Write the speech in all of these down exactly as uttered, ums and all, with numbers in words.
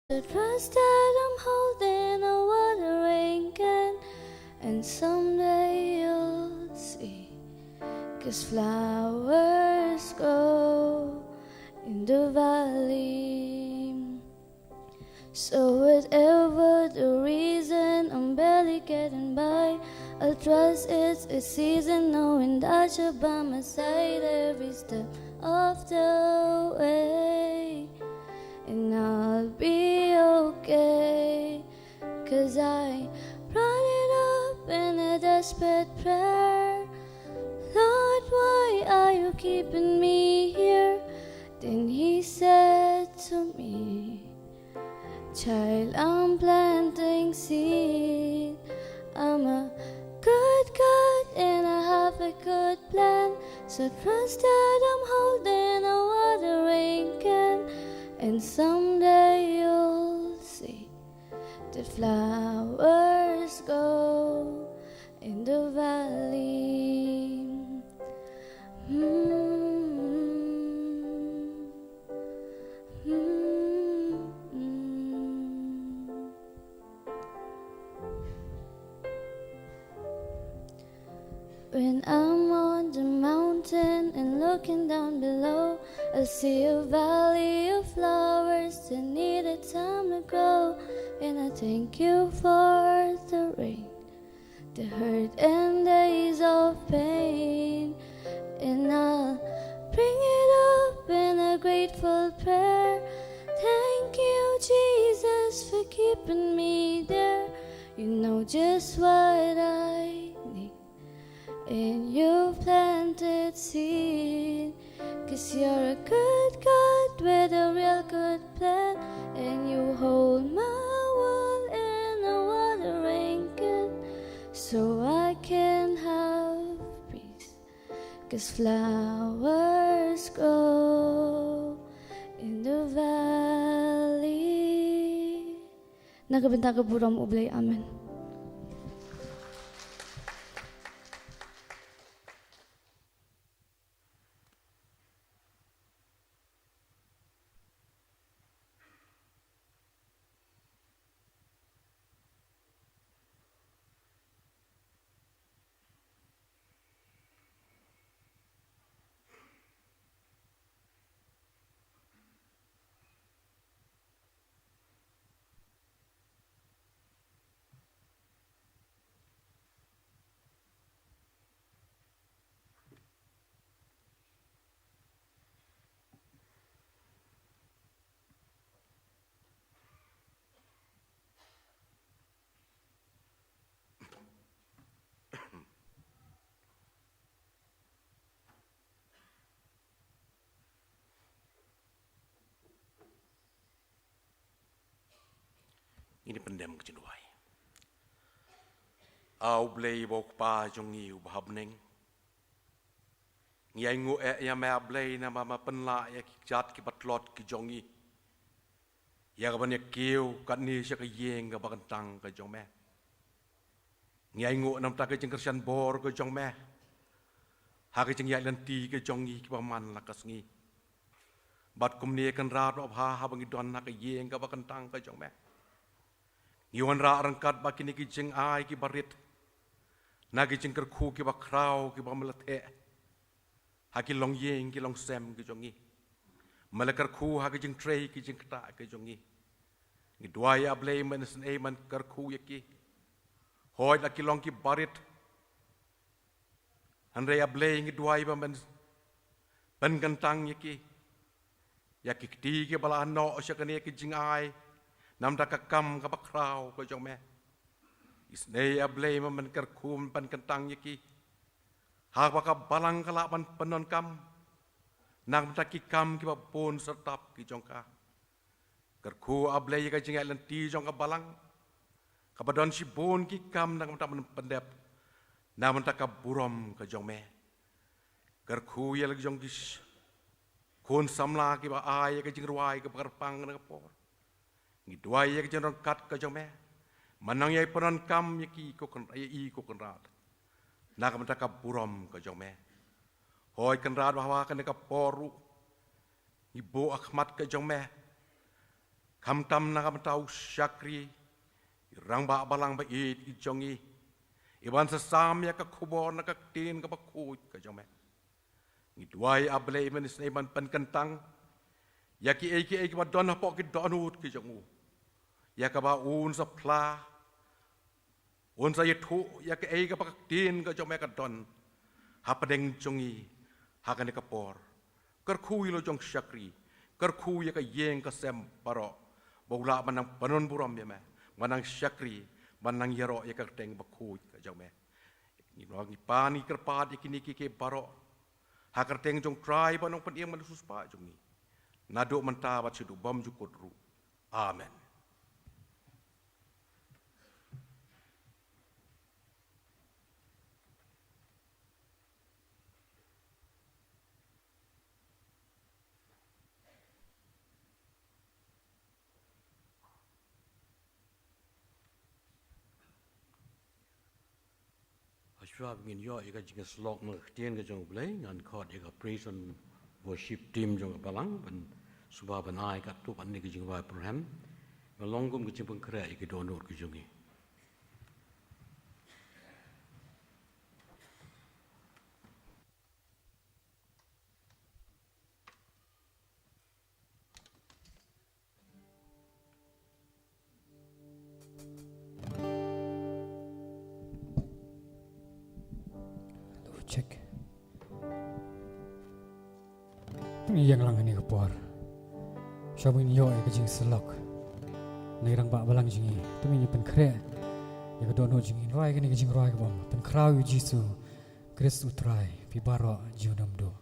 The trust that I'm holding a watering can, and someday you'll see. 'Cause flowers grow in the valley. So whatever the reason, I'm barely getting by. I'll trust it's a season, knowing that you're by my side every step of the way. And I'll be okay, 'cause I brought it up in a desperate prayer. "Lord, why are you keeping me here?" Then he said to me, "Child, I'm planting seed. I'm a good God and I have a good plan. So trust that I'm holding a watering can, and someday you'll see the flowers grow in the valley." Mm. Mm. When I'm on the mountain and looking down below, I see a valley of flowers that needed time to grow. And I thank you for the rain, the hurt and days of pain. And I'll bring it up in a grateful prayer. Thank you, Jesus, for keeping me there. You know just what I need. And you planted seed. 'Cause you're a good God with a real good plan. And you hold my world in a watering can, so I can have peace. 'Cause flowers grow in the valley. Na ka bynta ka burom U Blei, amen. Ngin ïa pyndem ka jingduwai. A U Blei uba u Kpa jong ngi uba ha bneng, ngi ainguh eh ïa me A Blei namar me pynlah ïa ki kjat kiba tlot ki jong ngi ïa kaban ïa kiew katne sha ka ïing kaba kyntang ka jong me. Ngi ainguh namar ka jingkyrshan bor ka jong me ha ka jingïaid lynti ka jong ngi kiba man la ka sngi. Bad kumne Kynrad babha, haba ngi don ha ka ïing kaba kyntang ka jong me, ngi wanrah ryngkat bad kine ki jingai kiba rit na ki jingkyrkhu kiba khraw kiba me la theh ha ki longïing ki longsem ki jong ngi. Me la kyrkhu ha ki jingtrei ki jingktah ki jong ngi. Ngi duwai A Blei men isynei men kyrkhu ïa ki. Hooid la ki long kiba rit, hynrei A Blei ngi duwai ba men pynkyntang ïa ki, ïa ki kti kiba la noh sha kane ka jingai namar ka kam kaba khraw ka jong me. Isynei A Blei men kyrkhu men pynkyntang ïa ki ha kaba ka balang ka lah ban pyndonkam namar ki kam kiba bun sartap ki jong ka. Kyrkhu A Blei ïa ka jingïaid lynti jong ka balang kaba don shibun ki kam namar ban pyndep namar ka burom ka jong me. Kyrkhu ïa la ki jong ki khun samla kiba ai ïa ka jingrwai kaba kyrpang na ka por. Ngi duwai ïa ka jingryngkat ka jong me, men nang ïai pyndonkam ïa ki ko Kyn-, ïa i ko Kynrad namar ka burom ka jong me. Hooid Kynrad babha, kane ka por ruh ngi buh ha khmat ka jong me Khamtam na ka bynta u shakri, i rangbah balang ba ïeit i jong ngi, i ban sa sam ïa ka khubor na ka ktien kaba khuid ka jong me. Ngi duwai, A Blei, mynta shisien ban pynkyntang ïa kiei kiei kiba don hapoh ki dohnud ki jong u, ïa kaba un sa phla, un sa ïathuh ïa kaei kaba ka ktien ka jong me ka don hapdeng jong ngi ha kane ka por. Kyrkhu ïa la jong shakri, kyrkhu ïa ka ïing ka sem baroh, ba u lah ban nang pynbun burom ïa me, ban nang shakri, ban nang ïaroh ïa ka kyrteng bakhuid ka jong me. Ngi nong ngi pan ngi kyrpad ïa kine kiei kiei baroh ha ka kyrteng jong Trai ba nongpynim bad nongsiewspah jong ngi, naduh mynta bad shaduh bymjukut ruh. Amen. Hashwa ba ngin ïoh ïa ka jingshlok na ka ktien ka jong U Blei, ngan khot ïa ka praise and worship team jong ka balang ban suba ban ai katto katne ka jingrwai pyrshah. Ngan long kum ka jingpynkhreh ïa ki dohnud ki jong ngi. Check. Te ngin ïeng lang ha kane ka por. Shwa ba ngin ïoh ïa ka jingsyllok na i rangbah balang jong ngi. Te ngin ïa pynkhreh ïa ka dohnud jong ngi. Rwai kane ka jingrwai kaba ong, Pynkhraw ïa U Jisu Khrist U Trai, phi baroh junom duh.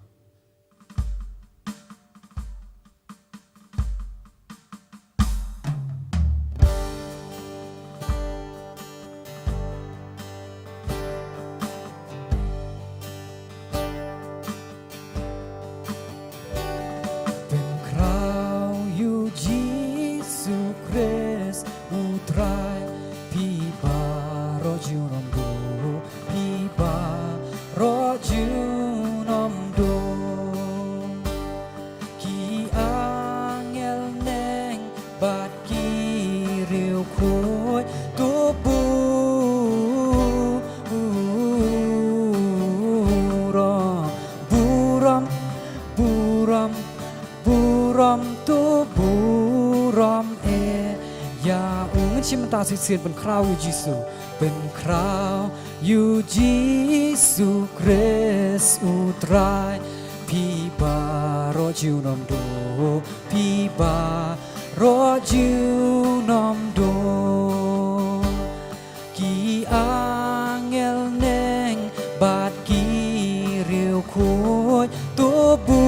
Pynkhraw ïa U Jisu Khrist U Trai, phi baroh junom duh, phi baroh junom duh. Ki angel neng bad ki riewkhuid to burom, burom, burom, burom to burom eh ïa u. Ngin shim mynta shisien. Pynkhraw ïa U Jisu, pynkhraw ïa U Jisu Khrist U Trai, phi baroh junom duh, phi baroh junom duh. Ki angel neng bad ki riewkhuid to burom,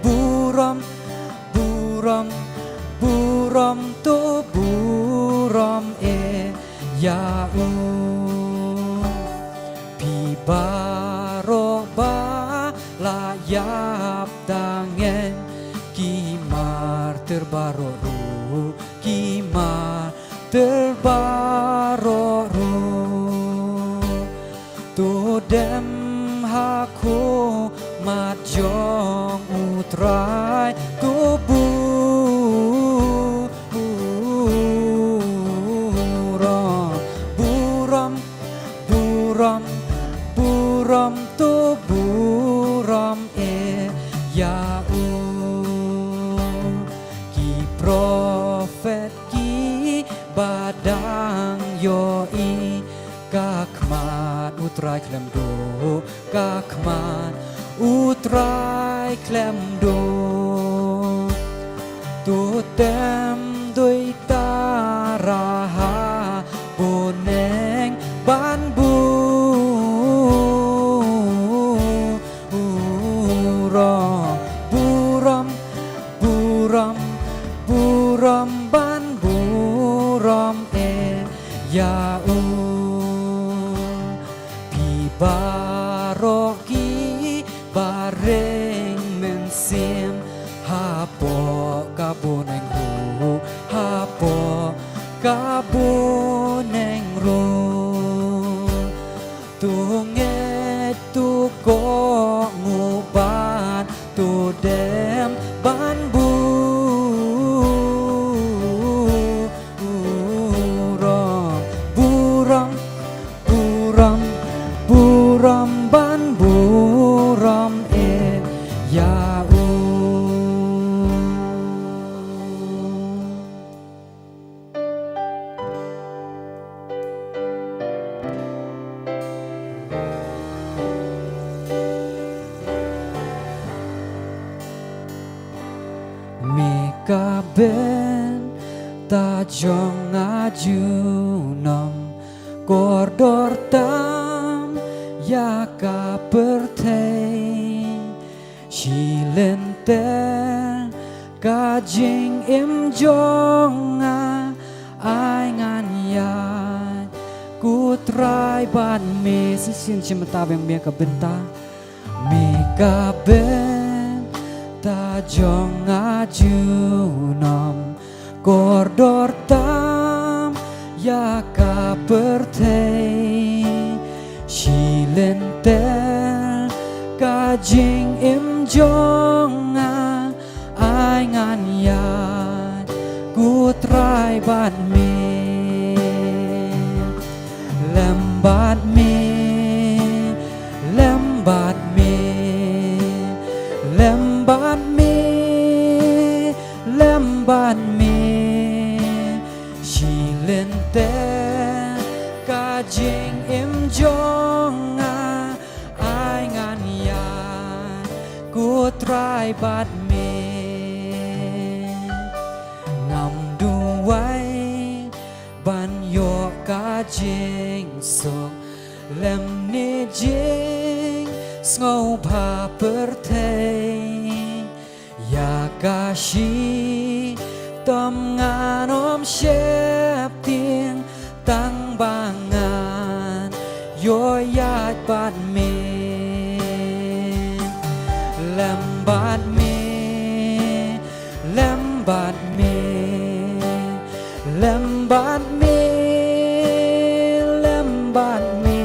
burom, burom, burom to burom eh ïa u. Phi baroh ba la ïap tang eh, ki martir baroh ruh, ki martir baroh ruh. To dem ha khmat jong U Trai to burom, burom, burom, burom to burom eh ïa u. Ki prophet kiba dang ïohi ka khmat U Trai khlem duh, ka khmat U Trai khlem duh. To tem duh ïa u Trai ha bneng ban burom, burom, burom, burom ban burom eh ïa u. Phi baroh kiba ring mynsiem hapoh ka bneng ruh, hapoh ka bneng ruh. To ngeit to kohnguh ban dem ban burom, burom, burom, burom ban burom ïa u. Me ka bynta jong nga junom, kordor tam ïa ka pyrthei. Shi lynter ka jingim jong nga, ai ngan ïaid ko Trai bad me. Shisien shi mynta biang me ka bynta. Me ka bynta jong nga junom, kordor tam ïa ka pyrthei. Shi lynter ka jingim jong nga, ai ngan ïaid ko Trai bad me. Lem bad me, lem bad me, lem bad me, lem bad me. Shi lynter ka jingim jong nga, ai ngan ïaid ko Trai bad me. Ngam duwai ban ïoh ka jingsuk lymne jingsngewbha pyrthei. Ïa ka shitom ngan ym sheptieng tang ba ngan ïoh ïaid bad me. Lem bad me, lem bad me, lem bad me, lem bad me.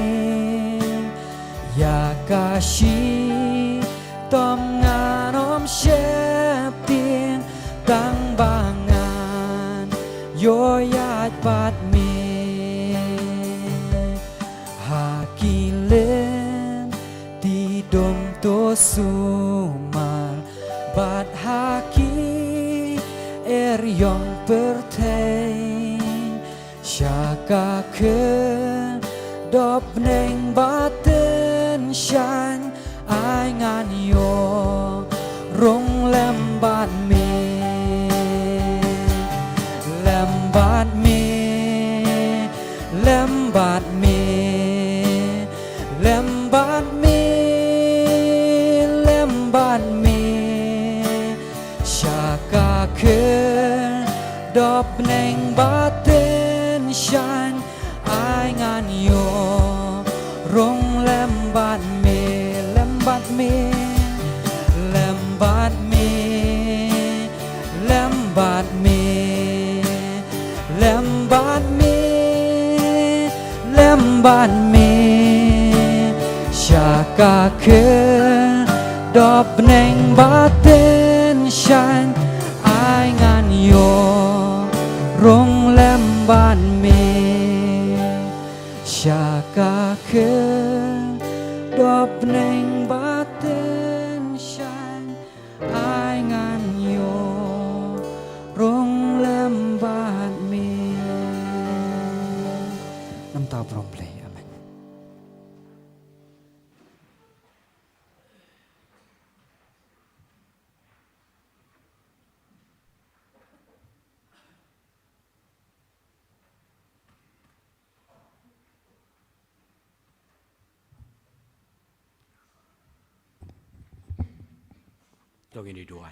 Ïa ka shitom ngan ym sheptieng tang ba ngan ïoh ïaid bad me. Ha ki lynti dum to sumar bad ha ki eriong pyrthei. Sha ka khyrdop bneng ba tyngshaiñ ai ngan ïoh rung lem bad me. Lem bad me, lem bad me, lem bad me, lem bad me. Sha ka khyrdop bneng ba tyngshaiñ ai ngan ïoh rung lem bad me. Lem bad me, lem bad me, lem bad me, lem bad me, lem bad me. Sha ka khyrdop bneng ba tyngshaiñ ai ngan ïoh rung lem bad me. Sha ka khyrdop bneng ba tyngshaiñ ai ngan ïoh rung lem bad me. Namta burom Blei. Amen. To ngin ïa duwai.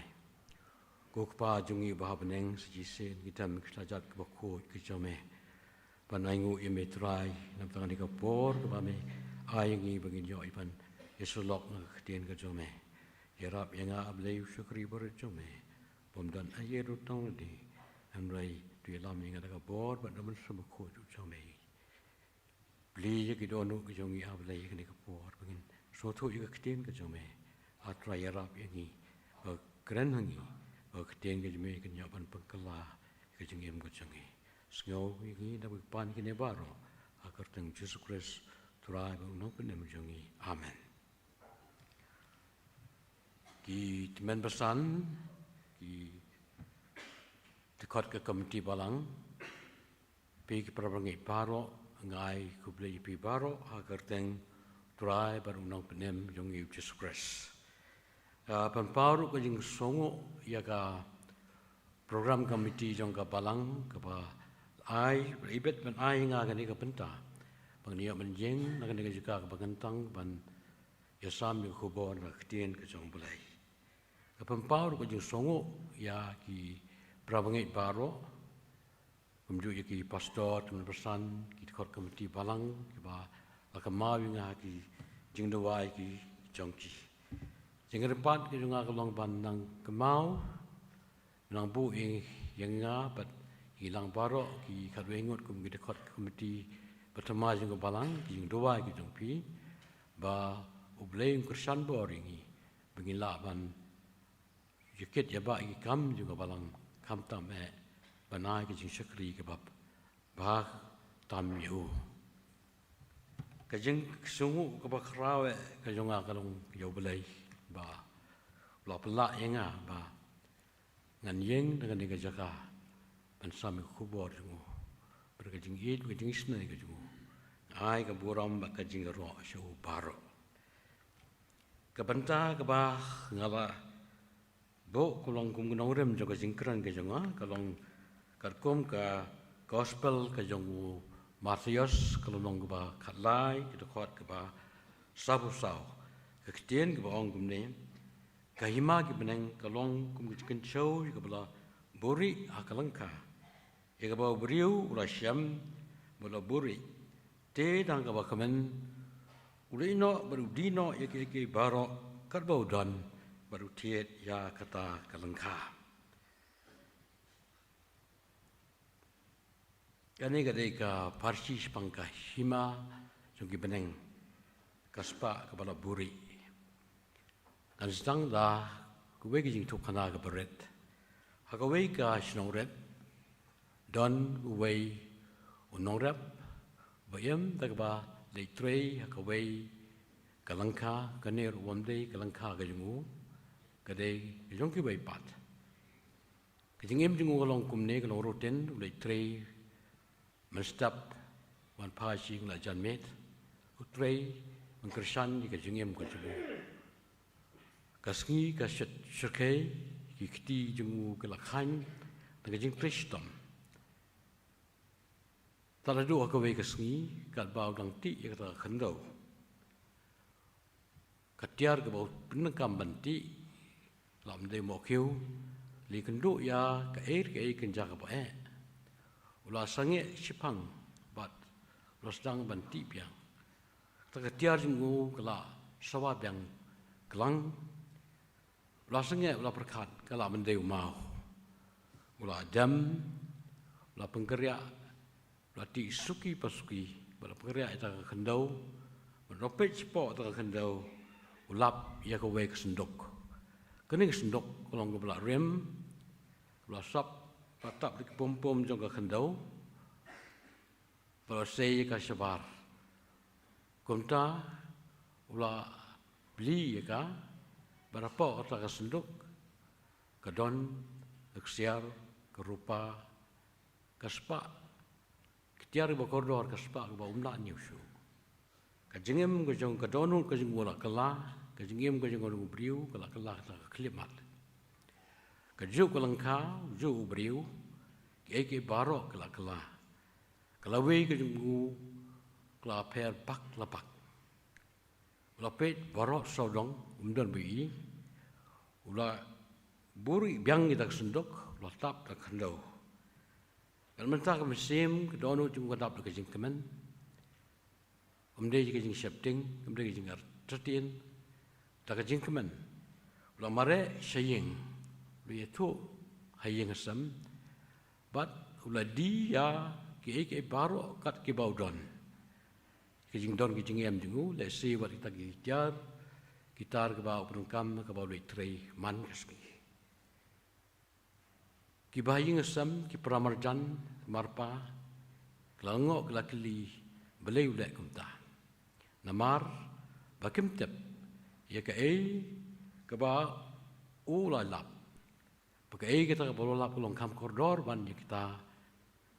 Ko Kpa jong ngi ba ha bneng, sa shisien ngi dem ïa ka jingkyrkhu ka jong me ban ainguh ïa me Trai, namar kane ka por kaba me ai ïa ngi ba ngin ïoh ïa ban ïasyllok na ka ktien ka jong me. Ïarap ïa nga A Blei u shakri barit jong me, bym don ei ei ruh tang lade, hynrei to ïalam ïa nga da ka bor bad da ka mynsiem bakhuid jong me. Plie ïa ki dohnud ki jong ngi A Blei ïa kane ka por ba ngin sngewthuh ïa ka ktien ka jong me. A Trai ïarap ïa ngi ba kren ha ngi, ba ka ktien ka jong me kan ïoh ban pynkylla ïa ka jingim ka jong ngi. Sngew ïa ngi da ba pan kine baroh ha ka kyrteng Jisu Khrist, Trai bad u nongpynim jong ngi. Amen. Ki tymmen basan, ki dkhot ka komiti balang, phi ki para bangeit baroh, nga ai khublei ïa phi baroh ha ka kyrteng Trai bad u nongpynim jong ngi u Jisu Khrist. Ka pynpaw ruh ka jingsngewnguh ïa ka program committee jong ka balang kaba ai, ibit ban ai nga kane ka bynta ba ngi ïoh ban ïeng na kane ka jaka kaba kyntang ban ïasam ïa ka khubor na ka ktien ka jong U Blei. Ka pynpaw ruh ka jingsngewnguh ïa ki para bangeit baroh, kumjuh ïa ki pastor, tymmen basan, ki dkhot komiti balang kiba la kynmaw ïa nga ha ki jingduwai ki jong ki. Jingkyrpad ka jong nga ka long ban nang kynmaw, nang buh ïa nga bad ïa ngi lang baroh ki khatwei ngut kum ki dkhot komiti ba thymmai jong ka balang, ki jingduwai ki jong phi, ba U Blei un kyrshan bor ïa ngi ba ngin lah ban ïa kit ïa ba ïa ki kam jong ka balang, khamtam eh ban ai ka jingshakri kaba bha tam ïa u. Ka jingsngewnguh kaba khraw eh ka jong nga ka long ïa U Blei ba u la pynlah ïa nga ba ngan ïeng na kane ka jaka ban sam ïa ka khubor jong u. Bad ka jingïeit, ka jingisynei ka jong u, nga ai ka burom bad ka jingïaroh sha u baroh. Ka bynta kaba nga la buh ka long kum ka nongrim jong ka jingkren ka jong nga, ka long katkum ka gospel ka jong u Mathaios, ka lynnong kaba khatlai, ka dkhot kaba sawphew saw. Ka ktien kaba ong kumne: Ka hima ki bneng ka long kum ka jingkynshew ïa kaba la buhrieh ha ka lyngkha, ïa kaba u briew u la shem bad u la buhrieh. Te dang kaba kmen u leit noh bad u die noh ïa kiei kiei baroh katba u don, bad u thied ïa kata ka lyngkha. Kane ka dei ka pharshi shaphang ka hima jong ki bneng, ka spah kaba la buhrieh. Ngan sdang da kawei ka jingïathuhkhana kaba rit. Ha kawei ka shnong rit, don uwei u nongrep ba im da kaba leit trei ha kawei ka lyngkha, kane ruh ym dei ka lyngkha ka jong u, ka dei ka jong kiwei pat. Ka jingim jong u ka long kumne, ka long routine, u leit trei mynstep, wan phai sha ïing la janmiet, u trei ban kyrshan ïa ka jingim ka jong u. Ka sngi ka shit shyrkhei, ki kti jong u ki la khaiñ da ka jingtrei shitom. Tad haduh ha kawei ka sngi, katba u dang tih ïa kata ka khyndew, ka tiar kaba u pyndonkam ban tih la ym dei mohkhiew, la ïakynduh ïa kaei kaei kynja kaba eh. U la sangeh shiphang bad u la sdang ban tih biang. Kata ka tiar jong u ka la sawa biang klang. U la sangeh, u la pyrkhat ka lah ban dei u maw. U la dem, u la pynkynriah, u la tih suki pa suki, bad u la pynkynriah ïa kata ka khyndew, bad u la peit shapoh kata ka khyndew, u lap ïa kawei ka synduk. Kane ka synduk ka long kaba la rim, u la sap, u la tap da ki pum pum jong ka khyndew, bad u la sei ïa ka shabar. Kumta u la bli ïa ka, bad hapoh kata ka synduk ka don ka ksiar, ka rupa, ka spah, ka tiar kaba kordor, ka spah kaba um lah ñiew shuh. Ka jingim ka jong ka dohnud ka jong u la kylla, ka jingim ka jong u briew ka la kylla kata ka khyllipmat. Kajuh ka lyngkha, juh u briew, kiei kiei baroh ka la kylla. Ka lawei ka jong u ka la pher bak la bak. U la peit baroh sawdong, um don ba ïohi. U la buhrieh biang ïa kata ka synduk, u la tap da ka khyndew. Bad mynta ka mynsiem, ka dohnud jong u ka dap da ka jingkmen. Kam dei ka jingsheptieng, kam dei ka jingartatien, da ka jingkmen u la mareh sha ïing, u la ïathuh ha ïing ha sem, bad u la die ïa kiei kiei baroh kat kiba u don. Ka jingdon ka jingem jong u, lehse wat kita ki tiar, Ki tar kaba u pyndonkam kaba u leit trei man ka sngi. Kiba ha ïing ha sem, ki para marjan marpa, ki la ngop, ki la kylli, balei u leh kumta. Namar ba kim tip ïa kaei kaba u la lap, ba kaei kata kaba u la lap ka long kham kordor ban ïa kita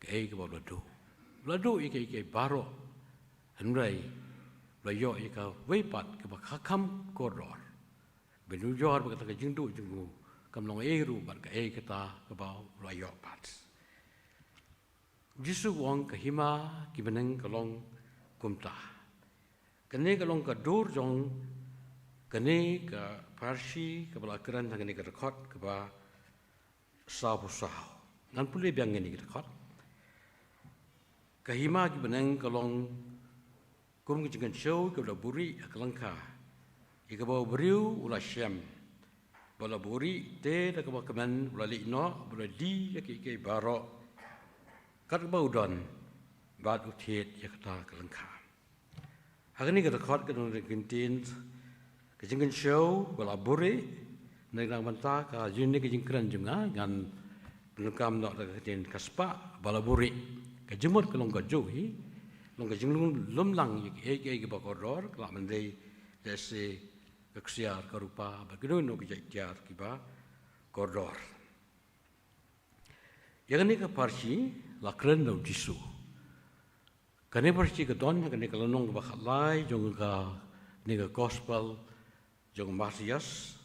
kaei kaba u la duh. U la duh ïa kaei kaei baroh, hynrei u la ïoh ïa kawei pat kaba kha kham kordor. Ban ujor bad kata ka jingduh jong u kam long ei ruh bad kaei kata kaba u la ïoh pat. U Jisu u ong, ka hima ki bneng ka long kumta. Kane ka long ka dur jong kane ka pharshi kaba la kren ha kane ka dkhot kaba sawphew saw. Ngan pule biang ïa kane ka dkhot. Ka hima ki bneng ka long kum ka jingkynshew kaba la buhrieh ha ka lyngkha, ïa kaba u briew u la shem, ba la buhrieh te da kaba kmen u la leit noh, ba la die ïa kiei kiei baroh kat kaba u don, bad u thied ïa kata ka lyngkha. Ha kane ka dkhot ka don ka kyntien ka jingkynshew ba la buhrieh. Na ka bynta ka jingkren jong nga, ngan pyndonkam noh da ka kyntien ka spah ba la buhrieh. Ka jingmut ka long kajuh hi, long ka jinglum lang ïa kiei kiei kiba kordor, ka la mandei lehse ka ksiar, ka rupa bad kino kino ki jait tiar kiba kordor. Ïa kane ka pharshi la kren da u Jisu. Kane pharshi ka don ha kane ka lynnong kaba khatlai jong kane ka gospel jong u Mathaios.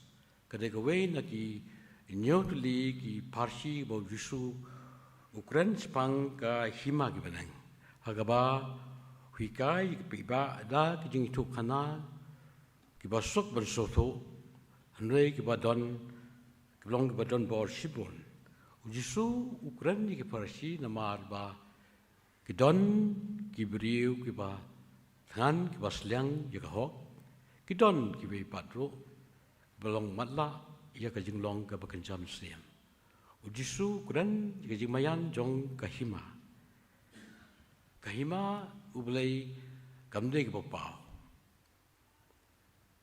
Ka dei kawei na ki hynñiew tylli ki pharshi ba u Jisu u kren shaphang ka hima ki bneng, ha kaba u hikai ïa ki paidbah da ki jingïathuhkhana kiba suk ban sngewthuh, hynrei kiba don, kiba long kiba don bor shibun. U Jisu u kren ïa ki pharshi namar ba ki don ki briew kiba thngan, kiba sliang ïa ka hok. Ki don kiwei pat ruh kiba long matlah ïa ka jinglong kaba kynja mynsiem. U Jisu u kren ïa ka jingmaïan jong ka hima. Ka hima U Blei kam dei kaba paw.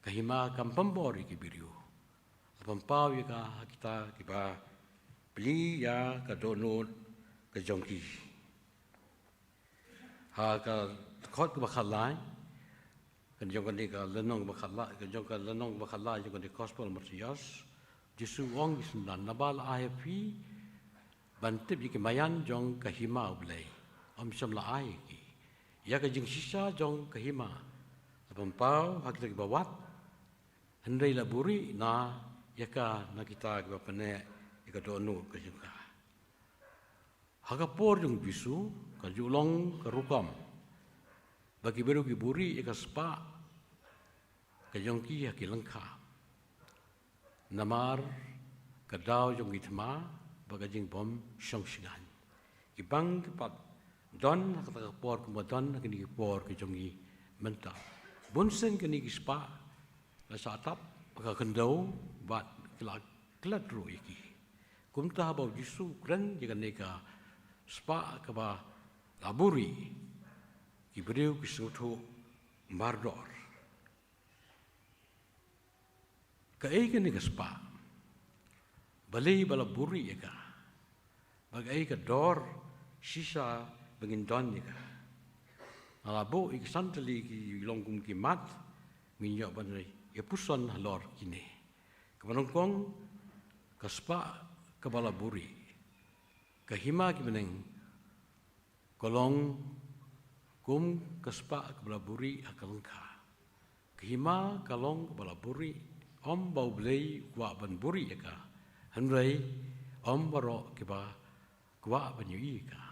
Ka hima kam pynbor ïa ki briew. La pynpaw ïa ka ha kita kiba plie ïa ka dohnud ka jong ki. Ha ka dkhot kaba khatlai, ka jong kane ka lynnong kaba khatlai, ka jong ka lynnong kaba khatlai jong kane ka gospel Mathaios, Jisu u ong ïa ki synran, naba la ai ha phi ban tip ïa ki maïan jong ka hima U Blei, ym shym la ai ïa ki. Ïa ka jingshisha jong ka hima la pynpaw ha kita kiba wad, hynrei la buhrieh na ïa ka na kita kiba pyneh ïa ka dohnud ka jong ka. Ha ka por jong u Jisu ka ju long ka rukom ba ki briew ki buhrieh ïa ka spah ka jong ki ha ki lyngkha. Namar ka daw jong ki thma bad ka jingbym shong shngaiñ. Ki bang ki pat don ha kata ka por kumba don ha kine ki por ki jong ngi mynta. Bun sien kine ki spah la shah tap ha ka khyndew bad ki la klet ruh ïa ki. Kumta haba u Jisu u kren ïa kane ka spah kaba la buhrieh, ki briew ki sngewthuh mardor. Kaei kane ka spah? Balei ba la buhrieh ïa ka? Bad kaei ka dor shisha ba ngin don ïa ka? Nga la buh ïa ki san tylli ki long kum ki mat, ngin ïoh ban ïa puson halor kine. Kaba nyngkong, ka spah kaba la buhrieh. Ka hima ki bneng ka long kum ka spah kaba la buhrieh ha ka lyngkha. Ka hima ka long kaba la buhrieh, ym ba U Blei u kwah ban buhrieh ïa ka, hynrei ym baroh kiba kwah ban ïohi ïa ka.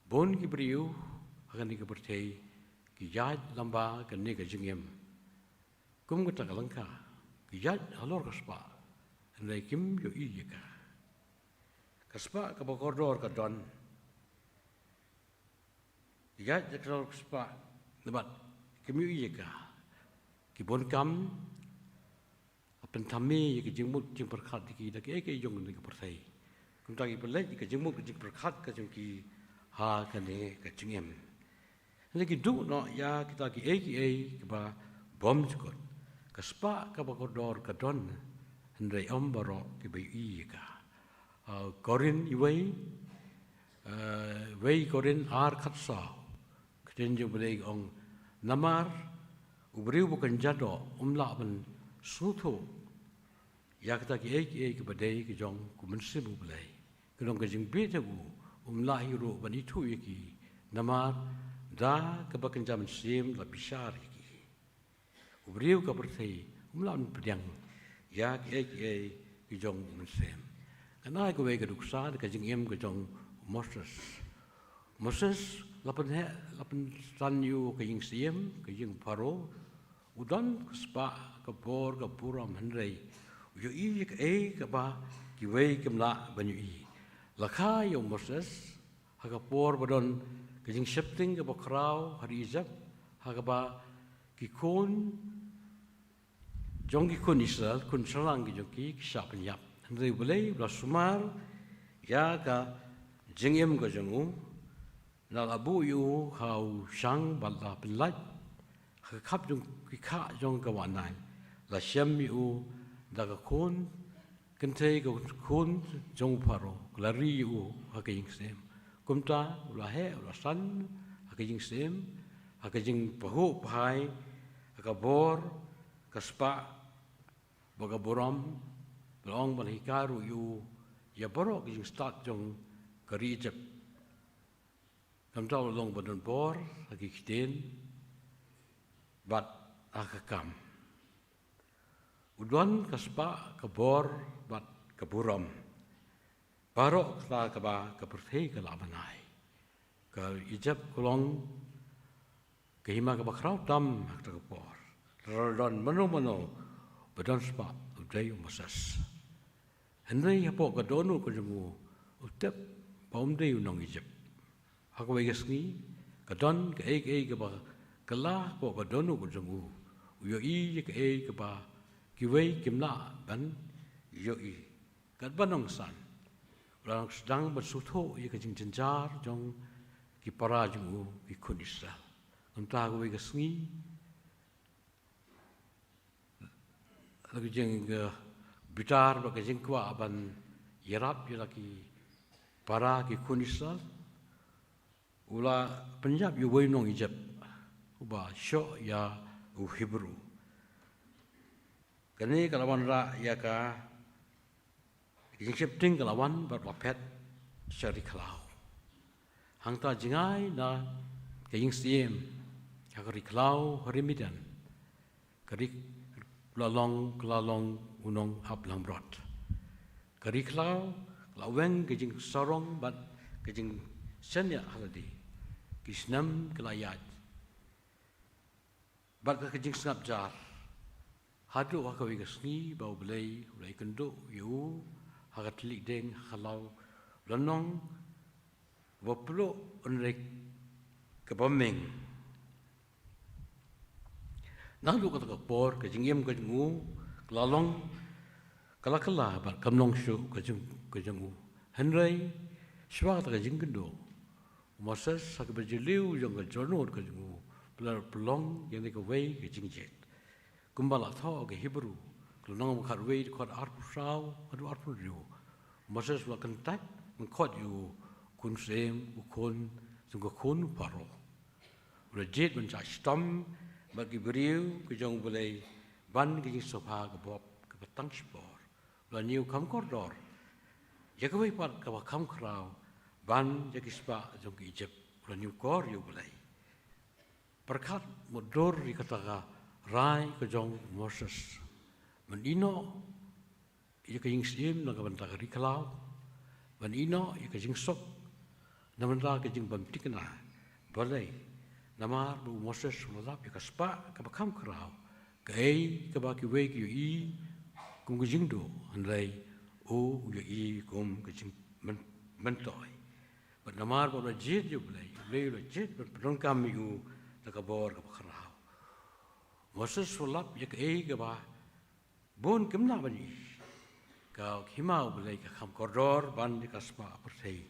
Bun ki briew ha kane ka pyrthei ki ïaid lyngba kane ka jingim kum kata ka lyngkha, ki ïaid halor ka spah, hynrei kim ïohi ïa ka. Ka spah kaba kordor ka don, ki ïaid halor ka spah, namar kim ïohi ïa ka. Ki bun kam, ha pynthame ïa ka jingmut jingpyrkhat ïa ki da kiei kiei jong kane ka pyrthei. Kumta ki pynleit ïa ka jingmut ka jingpyrkhat ka jong ki ha kane ka jingim. Hynrei ki duh noh ïa kita kiei kiei kiba bymjukut. Ka spah kaba kordor ka don, hynrei ym baroh kiba ïohi ïa ka. Ah, Korinth iwei, ah, wei Korinth ar khatsaw. Ka ktien jong U Blei ka ong, namar u briew ba kynja doh um lah ban sngewthuh ïa kata kiei kiei kiba dei ka jong ka mynsiem U Blei. Ka long ka jingbit ha u, um lah hi ruh ban ithuh ïa ki, namar da kaba kynja mynsiem la bishar ïa ki. U briew ka pyrthei um lah ban pdiang ïa kiei kiei ki jong u mynsiem. Kane kawei ka duksa da ka jingim ka jong u Moses. Moses la pynheh, la pynsan ïa u ha ka ïing syiem, ka ïing Pharaoh. U don ka spah, ka bor, ka burom, hynrei u ïohi ïa kaei kaba kiwei kim lah ban ïohi. La kha ïa u Moses ha ka por ba don ka jingsheptieng kaba khraw ha ri Egypt, ha kaba ki khun jong ki khun Israel, khun shynrang ki jong ki, ki shah pynïap. Hynrei U Blei u la sumar ïa ka jingim ka jong u, u la buh ïa u ha u shang bad la pynlait ha ka khap jong ki khah jong ka wah Nail. La shem ïa u da ka khun kynthei, ka khun jong u Pharaoh, ka la ri ïa u ha ka ïing syiem. Kumta u la heh, u la san ha ka ïing syiem, ha ka jingpynheh pynhai, ha ka bor, ka spah bad ka burom, ba la ong ba la hikai ruh ïa u ïa baroh ka jingstad jong ka ri Egypt. Kumta u la long ba don bor ha ki ktien bad ha ka kam. U don ka spah, ka bor bad ka burom. Baroh kata kaba ka pyrthei ka la ban ai. Ka Egypt ka long ka hima kaba khraw tam ha kata ka por. Lada don mano mano ba don spah, u dei u Moses. Hynrei hapoh ka dohnud ka jong u, u tip ba um dei u nong Egypt. Ha kawei ka sngi, ka don kaei kaei kaba kylla hapoh ka dohnud ka jong u. U ïohi ïa kaei kaba kiwei kim lah ban ïohi. Katba nongsan, u la sdang ban sngewthuh ïa ka jingjynjar jong ki para jong u, ki khun Israel. Kumta ha kawei ka sngi, la ka jing, eh, bitar bad ka jingkwah ban ïarap ïa la ki para, ki khun Israel, u la pynïap ïa uwei u nong Egypt uba shoh ïa u Hebru. Kane ka la wanrah ïa ka, ka jingsheptieng ka la wan bad la phet sha ri khlaw. Hangta jngai na ka ïing syiem ha ka ri khlaw, ha ri Midian. Ka ri la long, ka la long u nonghap langbrot. Ka ri khlaw ka la weng ka jingsarong bad ka jingshaniah ha lade. Ki snem ki la ïaid bad ka jingsngap jar. Haduh ha kawei ka sngi ba U Blei u la ïakynduh ïa u ha ka thylliej dieng ha ka khlaw, u la ong, "Ba pluh, hynrei kaba meng." Naduh kata ka por ka jingim ka jong u ka la long, ka la kylla bad kam long shuh ka jong, ka jong u. Hynrei shuwa kata ka jingkynduh, u Moses ha kaba jylliew jong ka dohnud ka jong u, u la pynlong ïa kane kawei ka jingjied. Kumba la thoh ha ka Hebru, ka lynnong ba khatwei, dkhot arphew saw haduh arphew hynriew, u Moses u la kyntait lyngkot ïa u khun syiem, u khun jong ka khun u Pharaoh. U la jied ban shah shitom bad ki briew ki jong U Blei ban ka jingsngewbha ka bop kaba tang shipor. U la ñiewkam kordor ïa kawei pat kaba kham khraw ban ïa ki spah jong ki Egypt. U la ñiewkor ïa U Blei. Pyrkhat mutdur ïa kata ka rai ka jong u Moses. Ban ïehnoh ïa ka ïing syiem na ka bynta ka ri khlaw. Ban ïehnoh ïa ka jingsuk na ka bynta ka jingbymthikna. Balei? Namar ba u Moses u la lap ïa ka spah kaba kham khraw, kaei kaba kiwei ki ïohi kum ka jingduh, hynrei u, u ïohi kum ka jingmyn-, myntoi. Bad namar ba u la jied ïa U Blei, U Blei u la jied ban pyndonkam ïa u da ka bor kaba khraw. Moses u la lap ïa kaei kaba bun kim lah ban ïohi. Ka hima U Blei ka kham kordor ban ïa ka spah pyrthei.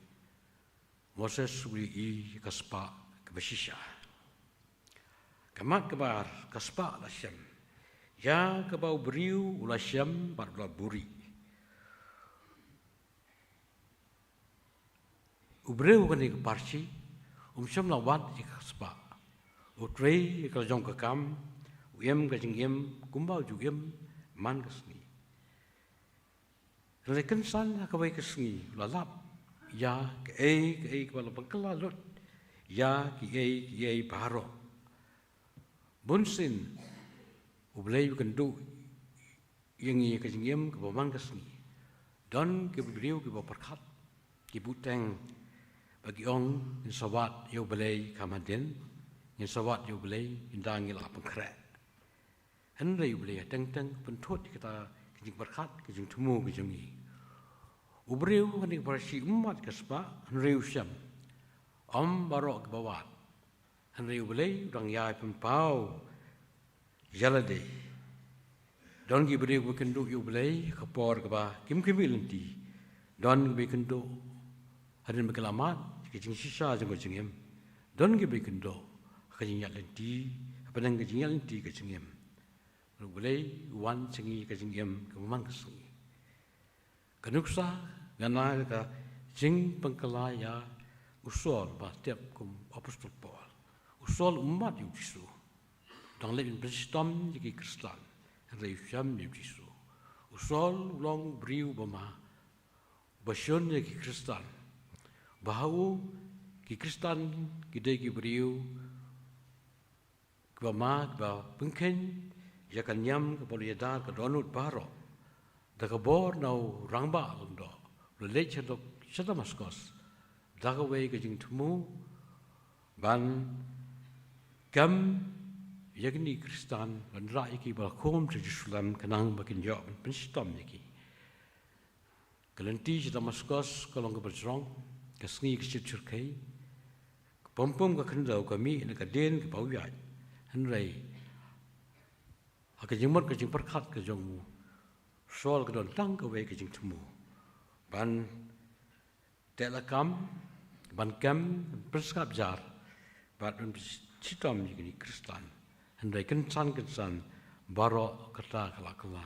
Moses u ïohi ïa ka spah kaba shisha. Ka mat kaba ar, ka spah la shem. Ïa kaba u briew u la shem bad u la buhrieh. U briew kane ka pharshi um shym la wad ïa ka spah. U trei ïa ka la jong ka kam, u im ka jingim kumba u ju im man ka sngi. Hynrei kynsan ha kawei ka sngi u la lap ïa kaei kaei kaba la pynkylla lut ïa kiei kiei baroh. Bunsien U Blei u kynduh ïa ngi ka jingim kaba man ka sngi. Don ki briew kiba pyrkhat, ki bteng, ba ki ong, ngin sa wad ïa U Blei kham hadien, ngin sa wad ïa U Blei ynda ngi la pynkhreh. Hynrei U Blei ha teng teng u pynthut ïa kata ka jingpyrkhat, ka jingthmu ka jong ngi. U briew kane ka pharshi um wad ka spah, hynrei u shem. Ym baroh kiba wad. Hynrei U Blei u dang ïai pynpaw ïa lade. Don ki briew kiba kynduh ïa U Blei ha ka por kaba kim khmih lynti. Don kiba kynduh hadien ba ki la mad, ka jingshisha jong ka jingim. Don kiba kynduh ha ka jingïaid lynti, hapdeng ka jingïaid lynti ka jingim. U Blei u wan sha ngi ka jingim kaba man ka sngi. Ka nuksa ka na ka jingpynkylla ïa u Saul ba tip kum Apostol Paul. U Saul um wad ïa U Jisu. Dang leit ban pynshitom ïa ki Khristan, hynrei u shem ïa U Jisu. U Saul u long u briew ba ma, ba shun ïa ki Khristan. Ba ha u ki Khristan ki dei ki briew kiba ma, kiba pynkheiñ ïa ka niam kaba u la ïada da ka dohnud baroh. Da ka bor na u rangbah lyngdoh, u la leit sha Dam-, sha Damaskos da kawei ka jingthmu ban kem ïa kine ki Khristan, ban rah ïa ki ba la khum sha Jerusalem khnang ba kin ïoh ban pynshitom ïa ki. Ka lynti sha Damaskos ka long kaba jrong, ka sngi ka shit shyrkhei. Ka pum pum ka khyndew ka mih na ka dien kaba u ïaid. Hynrei ha ka jingmut ka jingpyrkhat ka jong u Saul ka don tang kawei ka jingthmu. Ban teh lakam, ban kem, ban pynsngap jar, bad ban pynshitom ïa kine ki Khristan. Hynrei kynsan kynsan baroh kata ka la kylla.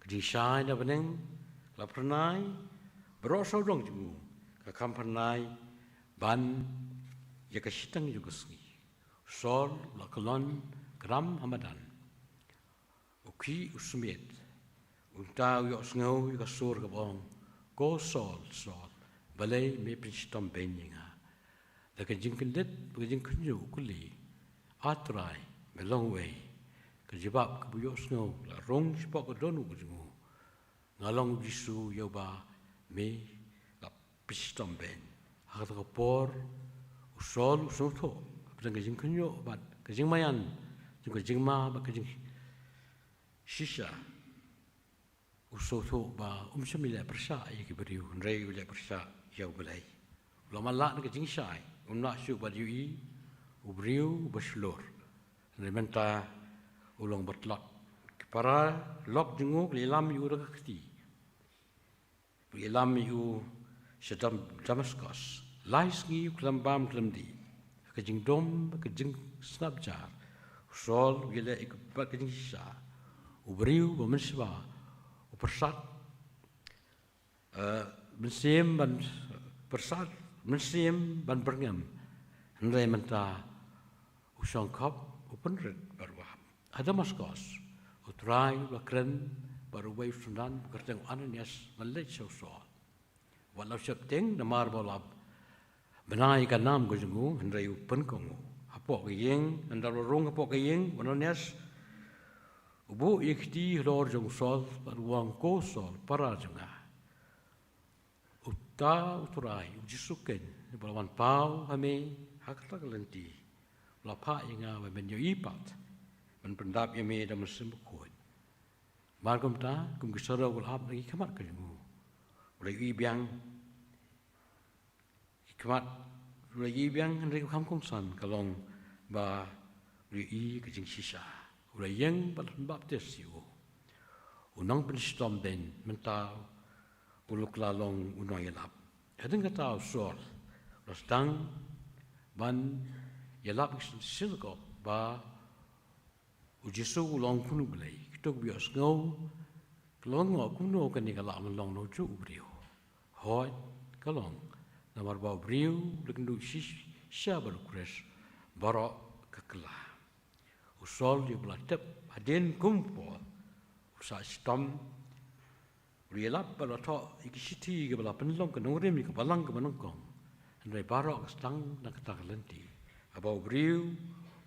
Ka jingshai na bneng ka la phyrnai, baroh sawdong jong u ka kham phyrnai ban ïa ka shiteng jong ka sngi. U Saul u la kyllon kram ha madan. U khih u smiet. Uta u ïohsngew ïa ka sur kaba ong, "Ko Saul, Saul, balei me pynshitom beiñ ïa nga?" Da ka jingkyndit bad ka jingkhynñiuh u kylli, "A Trai, me long uei?" Ka jubab kaba u ïohsngew la rung shapoh ka dohnud ka jong u, "Nga long U Jisu ïa uba me la pynshitom beiñ." Ha kata ka por u Saul u sngewthuh hapdeng ka jingkhynñiuh bad ka jingmaïan jong ka jingma bad ka jingshisha. U sngewthuh ba um shym ïaleh pyrshah ïa ki briew, hynrei u ïaleh pyrshah ïa U Blei. U la mad lah na ka jingshai, um lah shuh ban ïohi u briew ba shlur. Hynrei mynta u long ba tlot. Ki para lok jong u ki la ïalam ïa u da ka kti. Ki la ïalam ïa u sha Dam-, Damaskos. Lai sngi u khlem bam khlem dih. Ka jingdum, ka jingsngap jar. U Saul u ïaleh ïa ka bad ka jingshisha. U briew ba mynshuwa u pyrsad, eh, mynsiem ban pyrsad, mynsiem ban byrngem. Hynrei mynta u shongkop, u pynrit bad u hap. Ha Damaskos, u Trai u la kren bad uwei u synran ba kyrteng u Ananias ban leit sha u Saul. Wat la u sheptieng namar ba u la bna ïa ka nam ka jong u, hynrei u pynkong u. Hapoh ka ïing, ynda u la rung hapoh ka ïing u Ananias, u buh ïa ka kti halor jong u Saul bad u ong, "Ko Saul, para jong nga." Uta U Trai, U Jisu keiñ, uba la wan paw ha me ha kata ka lynti, u la phah ïa nga ba men ïohi pat, men pyndap ïa me da U Mynsiem Bakhuid. Namar kumta, kum ki sawdong u la ap na ki khmat ka jong u. U la ïohi biang ki khmat, u la ïohi biang, hynrei u kham kongsan, ka long ba u la ïohi ka jingshisha. U la ïeng bad la pynbaptis ïa u. U nongpynshitom beiñ mynta u la kylla long u nongïalap. Hadien kata u Saul u la sdang ban ïalap ha ki synagogue ba U Jisu u long Khun U Blei. Ki Tuk biang sngew, ka long kumno kane ka lah ban long na u juh u briew. Hooid, ka long, namar ba u briew, u la kynduh shisha bad u Khrist, baroh ka kylla. U Saul u ba la tip, hadien kum u Paul, u sah shitom, u la ïalap bad u la thoh ïa ki shithi kiba la pynlong ka nongrim ïa ka balang kaba nyngkong. Hynrei baroh ka sdang na kata ka lynti. Haba u briew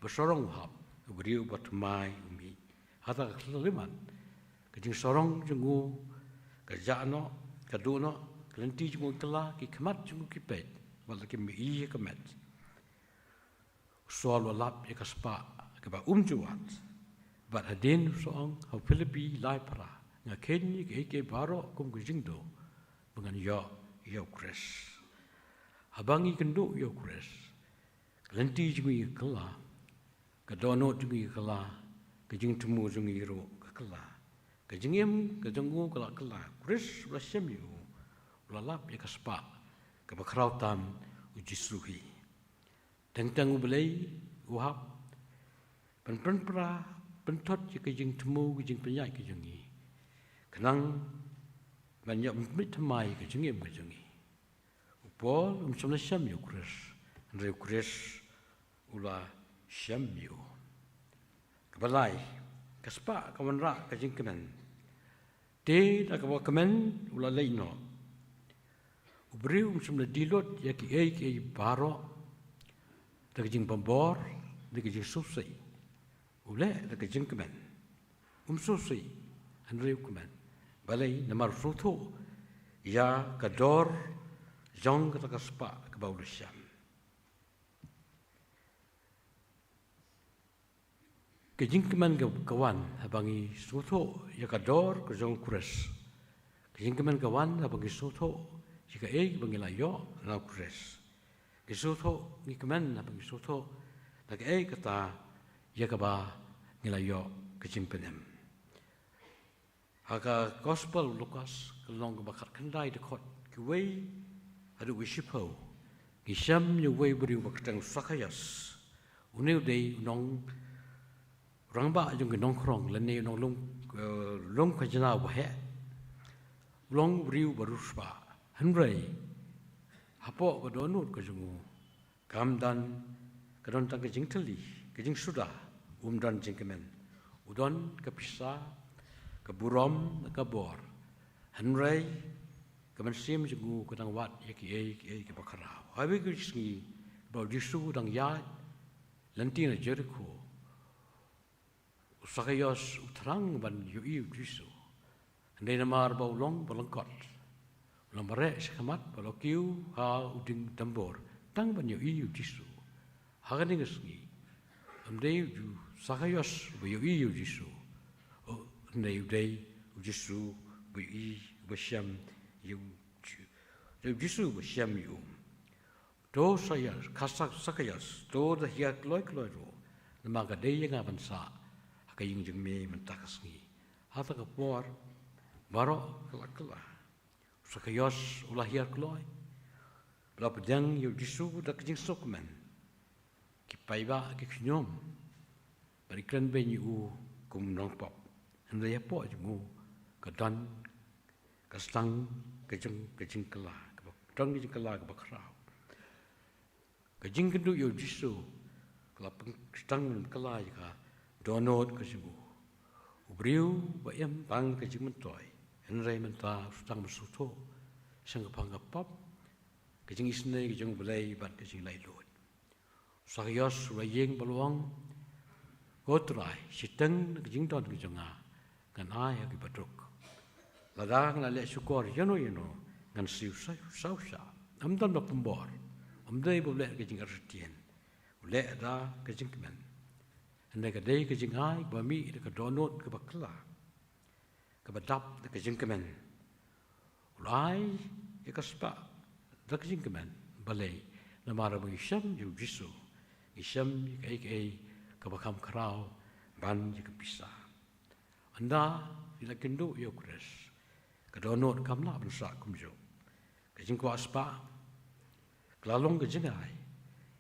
ba sarong u hap, u briew ba thymmai u mih. Hata ka khyllipmat, ka jingsarong jong u ka jah noh, ka duh noh, ka lynti jong u kylla, ki khmat jong u ki peit, wat la kim ïohi ïa ka met. U Saul u la lap ïa ka spah kaba um ju wad. Bad hadien u sa ong ha u Philippi lai phra, nga kheiñ ïa kiei kiei baroh kum ka jingduh ba ngan ïoh ïa u Khrist. Haba ngi kynduh ïa u Khrist, ka lynti jong ngi ka kylla, ka dohnud jong ngi ka kylla, ka jingthmu jong ngi ruh ka kylla. Ka jingim ka jong u ka la kylla, u Khrist u la shem ïa u, u la lap ïa ka spah kaba khraw tam, u Jisu hi. Teng teng u Blei u hap ban pynpra, pynthut ïa ka jingthmu, ka jingpynïaid ka jong ngi, khnang ban ïoh ban pynmih thymmai ka jingim ka jong ngi. U Paul um shym la shem ïa u Khrist, hynrei u Khrist u la shem ïa u. Kaba lai, ka spah ka wanrah ka jingkmen. Te da kaba kmen u la leit noh. U briew um shym la die lut ïa kiei kiei baroh da ka jingpynbor, da ka jingsngewsih. U leh da ka jingkmen. Um sngewsih, hynrei u kmen. Balei? Namar u sngewthuh ïa ka dor jong kata ka spah kaba u la shem. Ka jingkmen ka, ka wan haba ngi sngewthuh ïa ka dor ka jong u Khrist. Ka jingkmen ka wan haba ngi sngewthuh ïa kaei kaba ngi la ïoh na u Khrist. Ngi sngewthuh, ngi kmen haba ngi sngewthuh da kaei kata ïa kaba ngi la ïoh ka jingpynim. Ha ka Gospel u Lukas, ka lynnong kaba khatkhyndai, dkhot kawei haduh kaba shiphew, ngi shem ïa uwei u briew ba kyrteng u Sakhaios. Une u dei u nong, u rangbah jong ki nongkhrong, lane u nonglum, eh, lum khajna uba heh. U long u briew ba riewspah. Hynrei hapoh ka dohnud ka jong u, kam don, ka don tang ka jingthylli, ka jingsuda, um don jingkmen. U don ka pisa, ka burom, ka bor. Hynrei ka mynsiem jong u ka dang wad ïa kiei kiei kiba khraw. Ha kawei ka sngi ba u Jisu u dang ïaid lynti na Jerikho, u Sakhaios u thrang ban ïohi ïa u Jisu. Hynrei namar ba u long ba lyngkot, u la mareh shakhmat bad u la kiew ha u dieng tambor tang ban ïohi ïa u Jisu. Ha kane ka sngi, ym dei u Sakhaios uba ïohi ïa u Jisu. Hynrei u dei u Jisu uba ïohi, uba shem ïa u Ji-, u dei u Jisu uba shem ïa u. To Sakhaios, ka Sa-, Sakhaios, to da hiar kloi kloi ruh, namar ka dei ïa nga ban sah ha ka ïing jong me mynta ka sngi. Hata ka por baroh ka la kylla. U Sakhaios u la hiar kloi, u la pdiang ïa u Jisu da ka jingsngewkmen. Ki paidbah ki khñium bad ki kren beiñ ïa u kum u nongpop. Hynrei hapoh jong u ka don ka sdang ka jing, ka jingkylla, kaba don ka jingkylla kaba khraw. Ka jingkynduh ïa u Jisu ka la pynsdang ban kylla ïa ka dohnud ka jong u. U briew ba im tang ka jingmyntoi, hynrei mynta u sdang ban sngewthuh shaphang ka pop, ka jingisynei ka jong U Blei bad ka jinglaitluid. U Sakhaios u la ïeng bad u ong, Ko Trai, shiteng na ka jingdon ka jong nga, ngan ai ha kiba duk. Lada nga la leh shukor ïano ïano, ngan siew saw, saw shah. Ym don ba pynbor, ym dei ba u leh da ka jingartatien, u leh da ka jingkmen. Hynrei ka dei ka jingai kaba mih da ka dohnud kaba kylla, kaba dap da ka jingkmen. U la ai ïa ka spah da ka jingkmen. Balei? Namar ba ngi shem ïa u Jisu, ngi shem ïa kaei kaei kaba kham khraw ban ïa ka pisa. Ynda ngi la kynduh ïa u Khrist, ka dohnud kam lah ban sah kumjuh. Ka jingkwah spah ka la long ka jingai,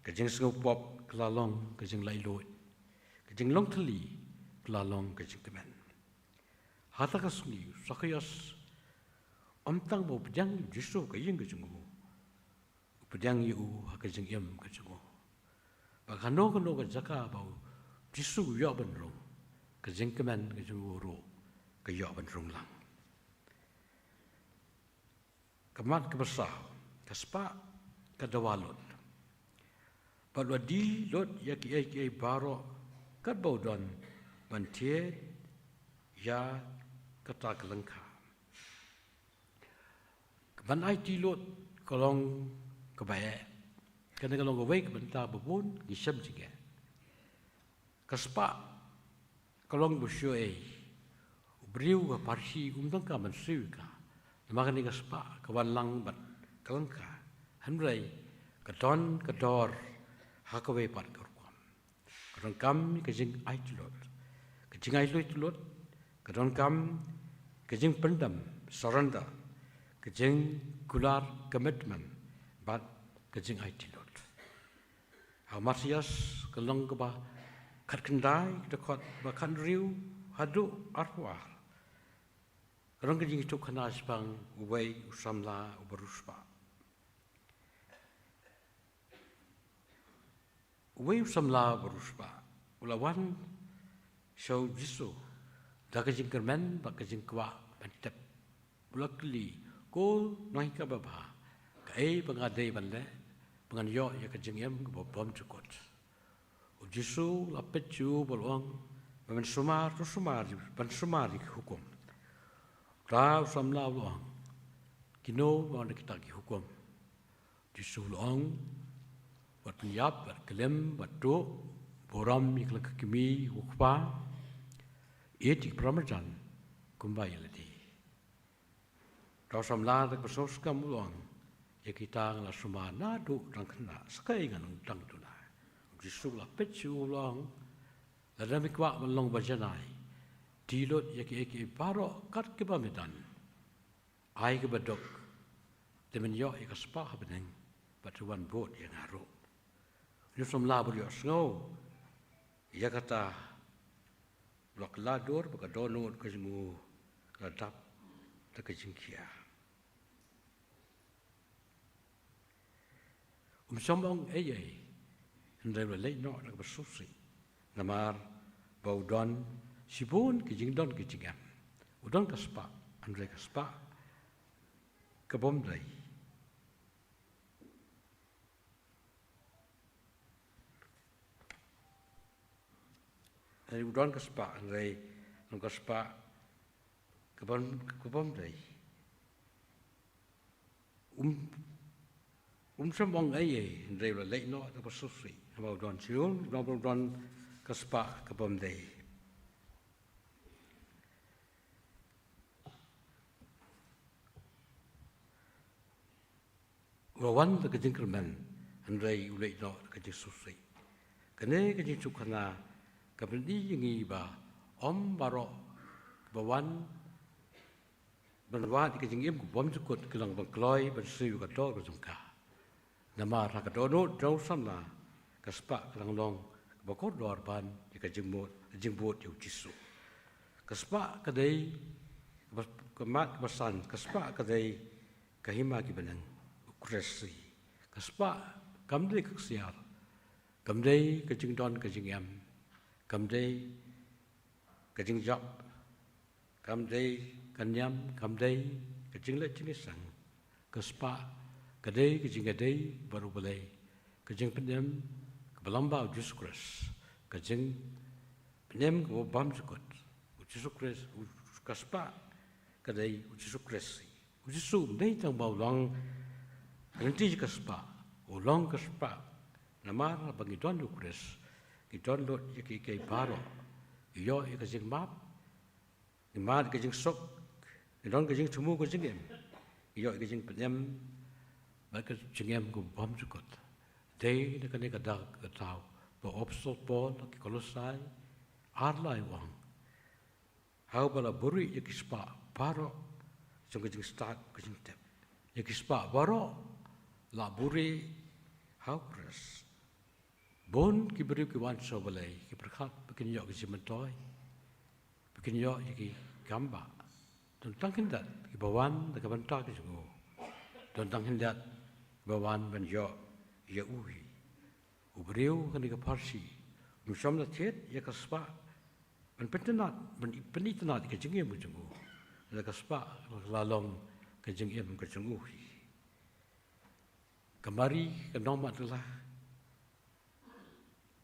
ka jingsngewpop ka la long ka jinglaitluid, ka jinglong thylli ka la long ka jingkmen. Kata ka sngi u Sakius, ym tang ba u pdiang ïa u Jisu ha ka ïing ka jong u, u pdiang ïa u ha ka jingim ka jong u. Bad ha kano kano ka jaka ba u Jisu u ïoh ban rung, ka jingkmen ka jong u ruh ka ïoh ban rung lang. Ka mat kaba saw, ka spah ka dawa lut. Bad u la die lut ïa kiei kiei baroh katba u don ban thied ïa kata ka lyngkha. Ka ban aiti lut ka long kaba eh. Kane ka long kawei ka bynta ba bun ngi shem jingeh. Ka spah ka long ba shu ei. U briew ka pharshi um donkam ban siew ïa ka. Namar kane ka spah ka wan lang bad ka lyngkha. Hynrei ka don ka dor ha kawei pat ka rukom. Ka donkam ïa ka jingaiti lut. Ka jingaiti lut ka donkam ka jingpyndem, surrender, ka jingkular, commitment, bad ka jingaiti lut. Ha u Mathaios ka lynnong kaba khatkhyndai, ka dkhot ba khathynriew haduh arphew ar, ka long ka jingïathuhkhana shaphang uwei u samla uba riewspah. Uwei u samla uba riewspah u la wan sha u Jisu da ka jingkyrmen bad ka jingkwah ban tip. U la kylli, "Ko nonghikai babha, kaei ba nga dei ban leh ba ngan ïoh ïa ka jingim kaba bymjukut?" U Jisu u la peit sha u bad u ong, "Ba men sumar, to sumar, ban sumar ïa ki hukum." Uta u samla u la ong, "Kino ba na kita ki hukum?" Jisu u la ong, "Wat pynïap, wat klim, wat tuh, burom ïa ka kmie, u kpa, ïeit ïa ki para marjan kumba ïa lade." Uta u samla da kaba sngewskhem u la ong, "Ïa kita nga la sumar naduh tang khynnah, sa kaei ngan ong tang duna?" U Jisu u la peit sha u u la ong, "Lada me kwah ban long ba janai, die lut ïa kiei kiei baroh kat kiba me don. Ai kiba duk, te men ïoh ïa ka spah ha bneng, bad te wan bud ïa nga ruh." Une u samla uba ïohsngew ïa kata u la kylla dur bad ka dohnud ka jong u ka la dap da ka jingkhia. Um shym ong ei ei, hynrei u la leit noh da kaba sngewsih. Namar ba u don shibun ki jingdon ki jingem. U don ka spah, hynrei ka spah ka bym dei. Hynrei u don ka spah, hynrei long ka spah ka bym, ka bym dei. Um, um shym ong ei ei, hynrei u la leit noh da kaba sngewsih. Namar u don shibun, namar u don ka spah ka bym dei. U la wan da ka jingkyrmen, hynrei u leit noh da ka jingsngewsih. Kane ka jingïathuhkhana ka pyni ïa ngi ba ym baroh ba wan ban wad ïa ka jingim ka bymjukut ka long ban kloi ban siew ïa ka dor ka jong ka. Namar ha ka dohnud jong u samla, ka spah ka dang long kaba kordor ban ïa ka jingmut, jingbud ïa u Jisu. Ka spah ka dei, ka mat kaba san, ka spah ka dei ka hima ki bneng, u Khrist. Ka spah kam dei ka ksiar, kam dei ka jingdon ka jingem, kam dei ka jingjop, kam dei ka niam, kam dei ka jingleh jingïaseng. Ka spah ka dei ka jingïadei bad U Blei, ka jingpynim kaba lyngba U Jisu Khrist, ka jingpynim kaba bymjukut. U Jisu Khrist, u, ka spah ka dei U Jisu Khrist. U Jisu um dei tang ba u long ka lynti ka spah, u long ka spah. Namar ba ngi don U Khrist, ngi don lut ïa kiei kiei baroh, ngi ïoh ïa ka jingmap, ngi mad ka jingsuk, ngi don ka jingthmu ka jingim, ngi ïoh ïa ka jingpynim bad ka jingim kaba bymjukut. Dei na kane ka daw, ka daw ba u Apostol Paul ha ki Kolosai ar lai u ong, ha uba la buhrieh ïa ki spah baroh jong ka jingstad ka jingtip. Ïa ki spah baroh la buhrieh ha U Khrist. Bun ki briew ki wan sha U Blei, ki pyrkhat ba kin ïoh ka jingmyntoi, ba kin ïoh ïa ki Kam ba don tang khyndiat kiba wan da ka bynta ka jong u. Don tang khyndiat kiba wan ban ïoh ïa u hi. U briew kane ka pharshi, um shym la thied ïa ka spah ban pynitynnad, ban pynitynnad ïa ka jingim ka jong u. Da ka spah ka la long ka jingim ka jong u hi. Ka Mari ka nong Magdala,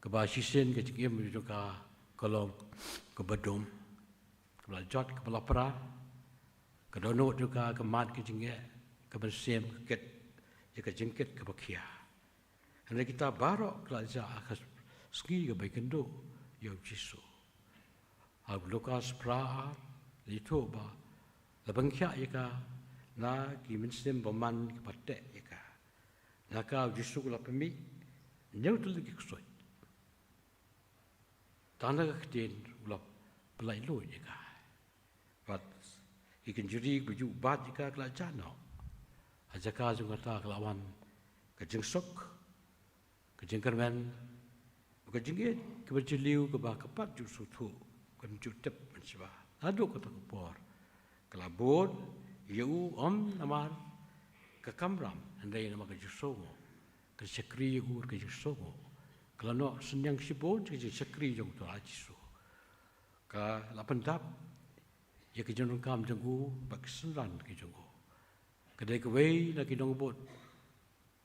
kaba shisien ka jingim jong ka ka long kaba dum, kaba la jot, kaba la pra, ka dohnud jong ka ka mad ka jingeh, ka mynsiem ka kit ïa ka jingkit kaba khia. Hynrei kita baroh ki la jah ha ka sngi kaba ïakynduh ïa u Jisu. Ha u Lukas phra ar, la ïathuh ba la pynkhiah ïa ka na ki mynsiem bymman kiba teh ïa ka. Na ka u Jisu u la pynmih hynñiew tylli ki ksuid. Tang na ka ktien u la pynlait luid ïa ka. Bad ki kynjri ba ju bat ïa ka ki la jah noh. Ha jaka jong kata ka la wan ka jingsuk, ka jingkyrmen, ka jingïeit kaba jylliew kaba ka pat ju sngewthuh, kam ju tip mynshuwa. Naduh kata ka por ka la bud ïa u, ym namar ka kamram, hynrei namar ka jingsngewnguh. Ka shakri ïa u ka jingsngewnguh. Ka la noh synñiang shibun ka jingshakri jong u Trai Jisu. Ka la pyndap ïa ka jingdonkam jong u bad ka synran ka jong u. Ka dei kawei na ki nongbud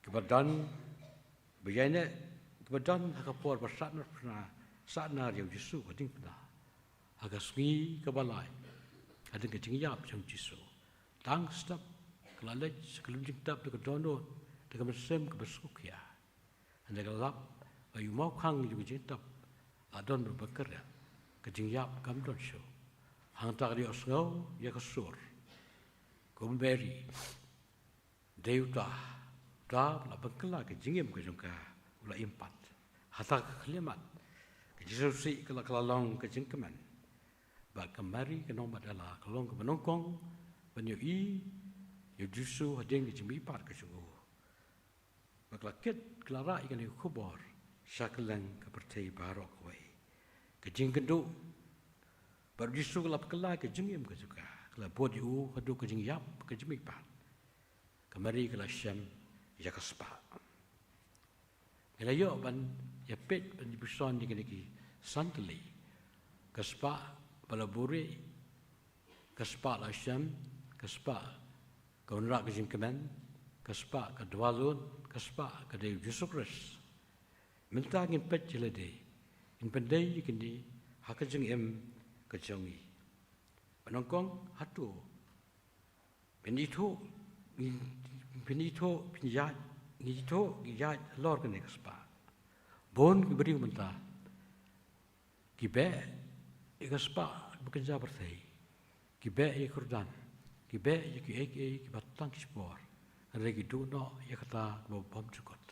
kiba don, ba ïaineh, kiba don ha ka por ba sahnarphna, sahnar ïa u Jisu ka diengphna. Ha ka sngi kaba lai hadien ka jingïap jong u Jisu, tang step ka la leit sha ka lum jingtep da ka dohnud, da ka mynsiem kaba sngewkhia. Hynrei ka la lap ba ïa u mawkhang jong ka jingtep la don ba pynkyrhiah, ka jingïap kam don shuh. Hangta ka la ïohsngew ïa ka sur, ko Mary, dei uta, uta ba la pynkylla ka jingim ka jong ka, u la im pat. Hata ka khyllipmat ka jingsngewsih ka la, ka la long ka jingkmen. Bad ka Mari ka nong Magdala ka long kaba nyngkong ban ïohi ïa u Jisu hadien ka jingmihpat ka jong u. Bad ka la kit, ka la rah ïa kane ka khubor sha kylleng ka pyrthei baroh kawei. Ka jingkynduh bad u Jisu ka la pynkylla ka jingim ka jong ka, ka la bud ïa u haduh ka jingïap, ka jingmihpat. Ka Mari ka la shem ïa ka spah. Ngi la ïoh ban ïa peit, ban ïa pyrshang ïa kine ki san tylli. Ka spah ba la buhrieh, ka spah la shem, ka spah ka wanrah ka jingkmen, ka spah ka duwalun, ka spah ka dei u Jisu Khrist. Mynta ngin peit ïa lade, ngin pyndei ïa kine ha ka jingim ka jong ngi. Ba nyngkong, hato phin ithuh, phin ithuh, phin ïaid, ngi ithuh, ngi ïaid halor kane ka spah? Bun ki briew mynta ki beh ïa ka spah ba kynja pyrthei, ki beh ïa ka kyrdan, ki beh ïa kiei kiei kiba tang shipor, hynrei ki duh noh ïa kata kaba bymjukut.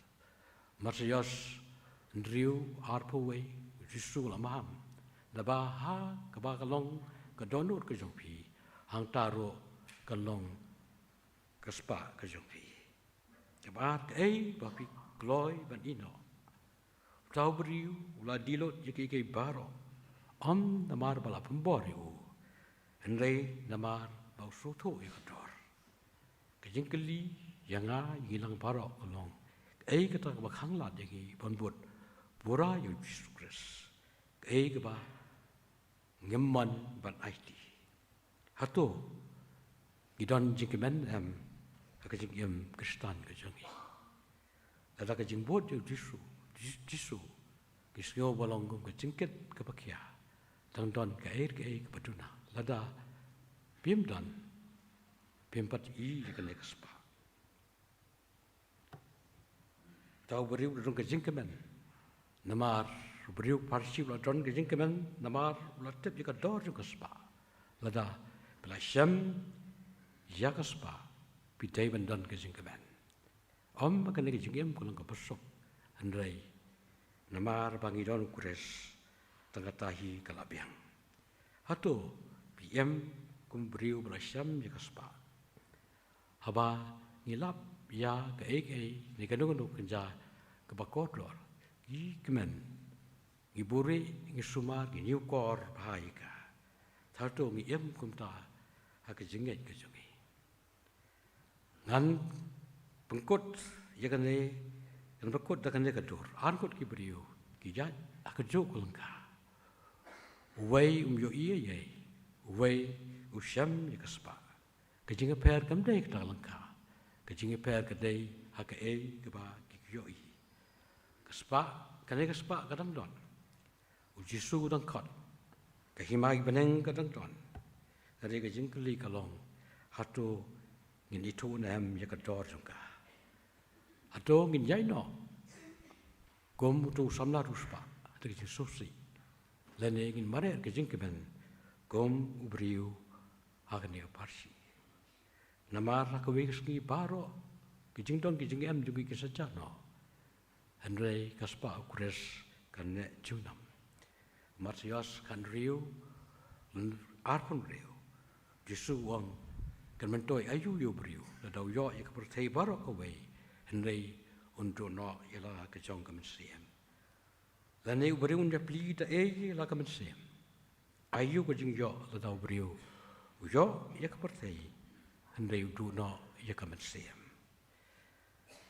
Mathaios hynriew arphew wei, u Jisu u la maham, naba ha kaba ka long ka dohnud ka jong phi, hangta ruh ka long ka spah ka jong phi. Kaba ar, kaei ba phi kloi ban ïeh noh? Uta u briew u la die lut ïa kiei kiei baroh, ym namar ba la pynbor ïa u, hynrei namar ba u sngewthuh ïa ka dor. Ka jingkylli ïa nga, ïa ngi lang baroh ka long, kaei kata kaba khanglad ïa ngi ban bud bura ïa u Jisu Khrist? Kaei kaba ngim mon ban aiti? Hato ngi don jingkmen em ha ka jingim Khristan ka jong ngi? Lada ka jingbud ïa u Jisu, Jis-, Jisu, ngi sngew ba long kum ka jingkit kaba khia, dang don kaei kaei kaba duna. Lada phim don, phim pat ïohi ïa kane ka spah. Uta u briew u la don ka jingkmen namar, u briew pharshi u la don ka jingkmen namar u la tip ïa ka dor jong ka spah. Lada phi la shem ïa ka spah, phi dei ban don ka jingkmen. Ym ba kane ka jingim ka long kaba suk, hynrei namar ba ngi don u Khrist, tang kata hi ka la biang. Hato phi im kum u briew ba la shem ïa ka spah? Haba ngi lap ïa kaei kaei ne kano kano kynja kaba kordor, ngi kmen, ngi buhrieh, ngi sumar, ngi ñiewkor bha ïa ka. Te Hato ngi im kumta ha ka jingngeit ka jong ngi? Ngan pynkut ïa kane, ngan pynkut da kane ka dur. Ar ngut ki briew ki ïaid ha kajuh ka lyngkha. Uwei um ïohi ei ei, uwei u shem ïa ka spah. Ka jingïapher kam dei kata ka lyngkha. Ka jingïapher ka dei ha kaei kaba ki ïohi. Ka spah, kane ka spah ka dang don. U Jisu u dang khot. Ka hima ki bneng ka dang don. Hynrei ka jingkylli ka long, hato ngin ithuh ne em ïa ka dor jong ka? Hato ngin ïaid noh kum uto u samla u spah ha ka jingsngewsih, lane ngin mareh ka jingkmen kum u briew ha kane ka pharshi? Namar ha kawei ka sngi baroh ki jingdon ki jingem jong ngi kin sa jah noh. Hynrei ka spah u Khrist kan neh junom. Mathaios khathynriew, arphew hynriew. Jisu u ong, kan myntoi aïu ïa u briew lada u ïoh ïa ka pyrthei baroh kawei, hynrei un duh noh ïa la ka jong ka mynsiem? Lane u briew un ïaplie da ei ïa la ka mynsiem? Aïu ka jingïoh lada u briew u ïoh ïa ka pyrthei, hynrei u duh noh ïa ka mynsiem?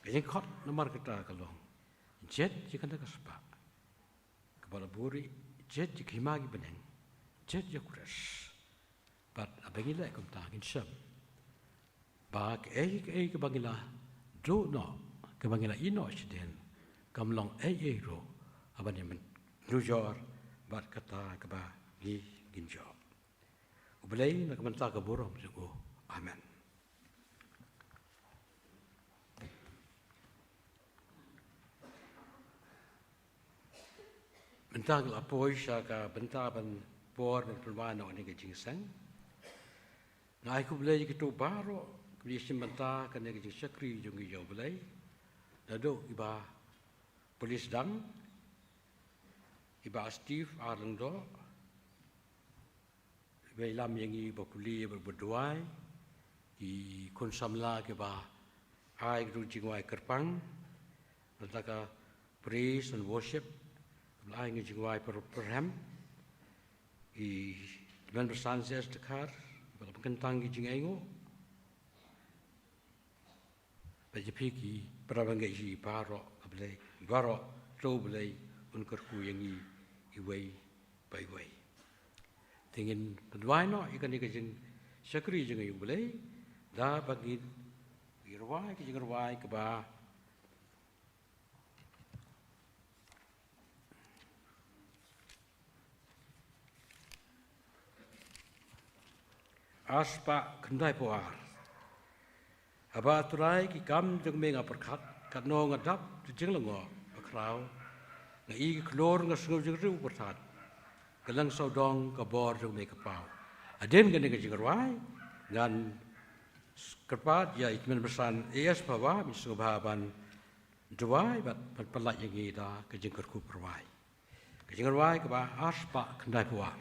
Ka jingkhot namar kata ka long, jied ïa kane ka spah kaba la buhrieh, jied ïa ka hima ki bneng, jied ïa u Khrist. Bad haba ngi leh kumta ngin shem ba kaei kaei kaba ngi la duh noh, kaba ngi la ïeh noh shadien, kam long ei ei ruh haba ngi mynjur bad kata kaba ngi ngin ïoh. U Blei na ka bynta ka burom jong u. Amen. Mynta ngi la poi sha ka bynta ban por ban pynwan noh ïa kane ka jingseng. Nga ai khublei ïa kito baroh kiba ïashim bynta ha kane ka jingshakri jong ngi ïa u Blei. Naduh i Bah Police Dang, i Bah Steve Arlengdoh, ba ïalam ïa ngi, ba pule, ba, ba duwai, ki khun samla kiba ai ka jingduwai kyrpang, na ka bynta ka praise and worship, ba la ai ka jingduwai pyrshah, ki hynmen ba san C S Dkhar, ba la pynkyntang ki jingainguh, bad ïa phi ki para bangeit baroh, ka Blei, baroh, to Blei un kyrkhu ïa ngi iwei pa iwei. Te ngin pynduwai noh ïa kane ka jingshakri jong ngi ïa u Blei, da ba ngin rwai ka jingrwai kaba ar spah khyndai phew ar. Haba, A Trai, ki kam jong me nga pyrkhat, katno nga dap da jinglyngngoh bakhraw. Nga ïohi ki khlur, nga sngew jingrwai pyrthat. Kylleng sawdong ka bor jong me ka paw. Hadien kane ka jingrwai, ngan kyrpad ïa i Kmen Basan A S Phawa, ba sngewbha ban duwai bad ban pyllait ïa ngi da ka jingkyrkhu pyrwai. Ka jingrwai kaba ar spah khyndai phew ar.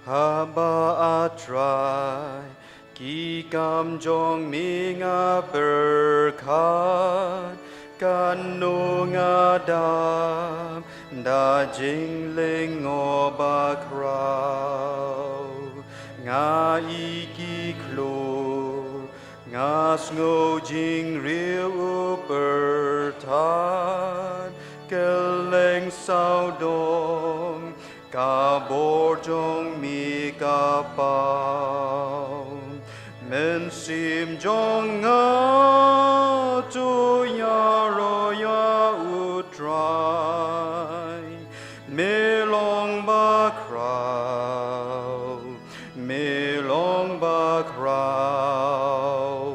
Haba, A Trai, ki kam jong me nga pyrkhat, katno nga dap da jinglyngngoh bakhraw. Nga ïohi ki khlur, nga sngew jingrwai pyrthat. Kylleng sawdong ka bor jong me ka paw. Mynsiem jong nga to ïaroh ïa U Trai. Me long bakhraw, me long bakhraw.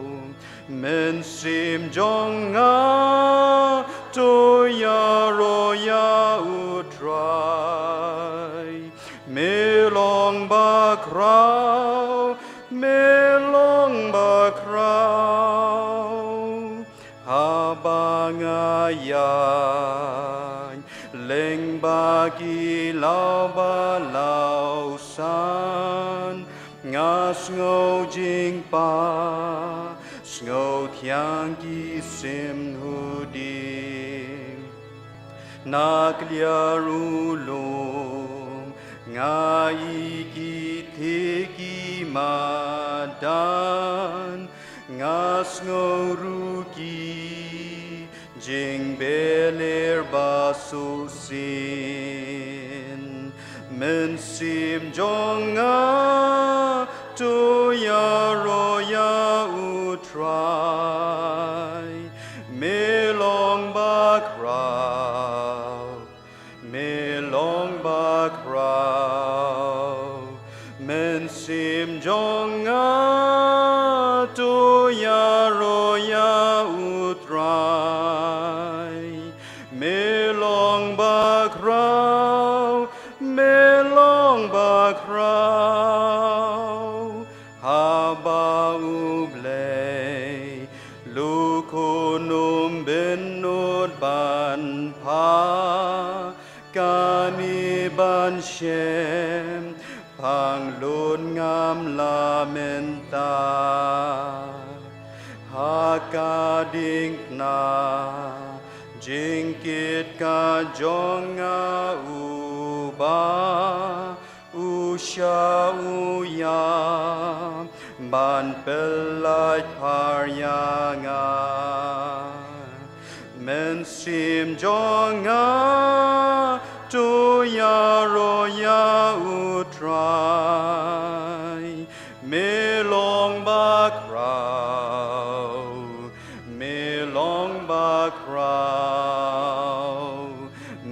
Mynsiem jong nga to ïaroh ïa U Trai. Me long bakhraw, me long bakhraw. Haba nga ïaid lyngba ki law ba law san, nga sngew jingpang, sngew Yang ki sim hudi na kliar u lum nga i ki thiki madan nga sngew ruki jingbelir basu sin. Mynsiem jong nga tu ya roya u Trai. Me long bakrau, me long bakrau. Mynsiem jong nga tu ya roya u Trai. Me long bakrau, me long bakrau. Haba u Blei lukunum benut ban pa kani ban shem pang lun ngam la mynta. Ha ka ding na jingkit ka jong nga uba u sha u ya ban pynlait par ya nga. Mynsiem jong nga tu ya roya u Trai. Me long bakrau, me long bakrau.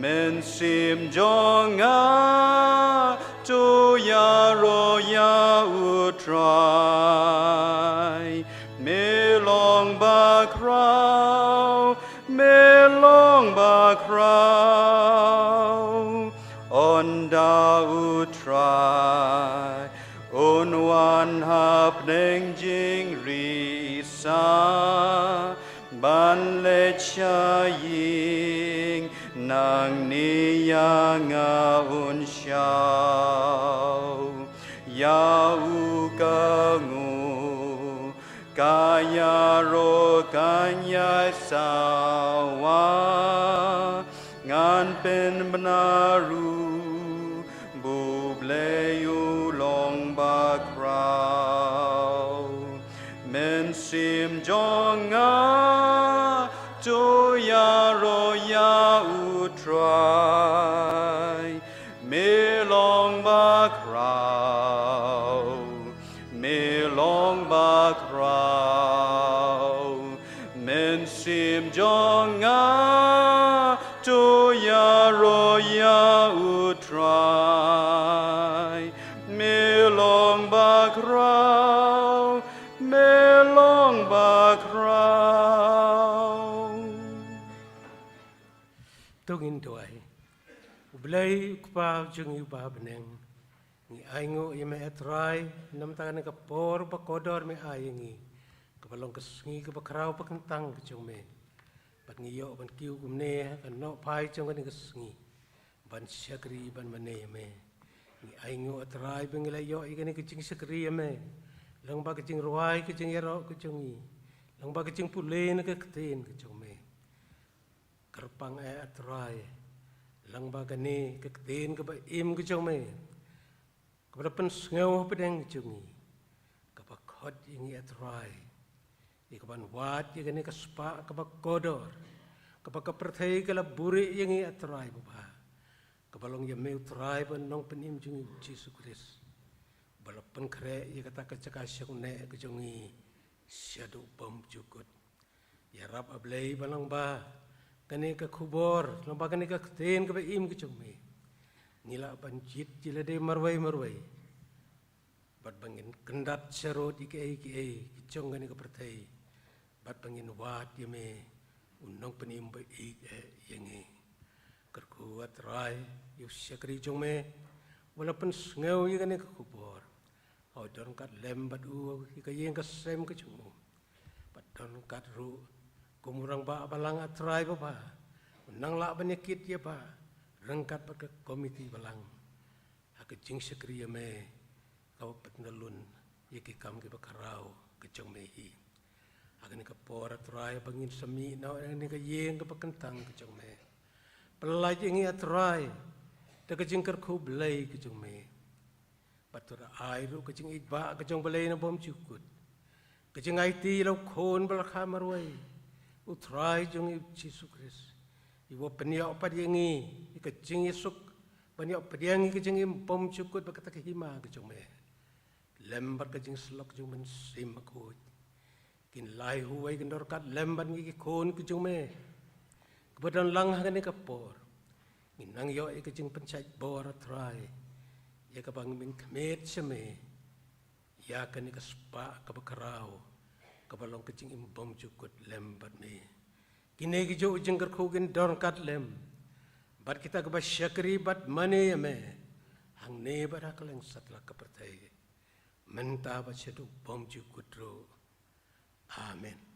Mynsiem jong nga tu ya roya u Trai. Me long bakrau, me long bakrau. Ynda u Trai un wan hapdeng jingrisa ban leit sha ïing nangne ya nga un shau. Ya u ka ngu ka ya ro ka ya sawa ngan pynbna ruh ba u Blei u long bakrau. Mynsiem jong nga tu ya roya u Trai. Me long bakrau, me long bakrau. Mynsiem jong nga tu ya roya u Trai. Me long bakrau, me long bakrau. To ngin duwai. U Blei u Kpa jong ngi uba ha bneng, ngi ainguh ïa me A Trai namar kane ka por ba kordor me ai ïa ngi, kaba long ka sngi kaba khraw ba kyntang ka jong me. Bad ngi ïoh ban kiew kumne ha ka nohphai jong kane ka sngi ban shakri ban mane ïa me. Ngi ainguh A Trai ba ngi la ïoh ïa kane ka jingshakri ïa me lyngba ka jingrwai ka jingïaroh ka jong ngi, lyngba ka jingpule na ka ktien ka jong me. Kyrpang eh A Trai, lyngba kane ka ktien kaba im ka jong me, kaba la pynsngew hapdeng ka jong ngi, kaba khot ïa ngi A Trai ïa kaban wad ïa kane ka spah kaba kordor, kaba ka pyrthei ka la buhrieh ïa ngi A Trai Baba, kaba long ïa me U Trai bad Nongpynim jong ngi U Jisu Khrist, ba la pynkhreh ïa kata ka jaka shongneh ka jong ngi shaduh bymjukut. Ïarap A Blei ba lyngba kane ka khubor, lyngba kane ka ktien kaba im ka jong me, ngi lah ban jied jingïalade marwei marwei, bad ba ngin kyndat sharud ïa kiei kiei ki jong kane ka pyrthei, bad ba ngin wad ïa me U Nongpynim ba ïeit eh ïa ngi. Kyrkhu A Trai ïa u shakri jong me uba la pynsngew ïa kane ka khubor. Haba don kat lem bad u ïa ka ïing ka sem ka jong u, bad don kat ruh kum u rangbah balang A Trai Baba, u nang lah ban ïa kit ïa ba ryngkat bad ka komiti balang ha ka jingshakri ïa me, kaba pyndalun ïa ki kam kiba khraw ka jong me hi. Ha kane ka por, A Trai, ba ngin sa mih noh ha kane ka ïing kaba kyntang ka jong me, pyllait ïa ngi, A Trai, da ka jingkyrkhu Blei ka jong me. Bad to da ai ruh ka jingïeit ba ka jong U Blei na bymjukut, ka jingaiti ïa la u Khun ba la kha marwei, U Trai jong ngi U Jisu Khrist, ïa uba pynïoh pat ïa ngi ïa ka jingïasuk, ban ïoh pdiang ïa ka jingim bymjukut bad kata ka hima ka jong me, lem bad ka jingsyllok jong U Mynsiem Bakhuid. Kin lai huwei kin dorkat lem bad ngi ki khun ki jong me kiba don lang ha kane ka por. Ngin nang ïoh ïa ka jingpynshait bor, A Trai, ïa kaba ngin khmih sha me ïa kane ka spah kaba khraw, kaba long ka jingim bymjukut lem bad me. Kine ki juh jingkyrkhu kin dorkat lem bad kita kiba shakri bad mane ïa me, hangne bad ha kylleng satlak ka pyrthei, mynta bad shaduh bymjukut ruh. Amen.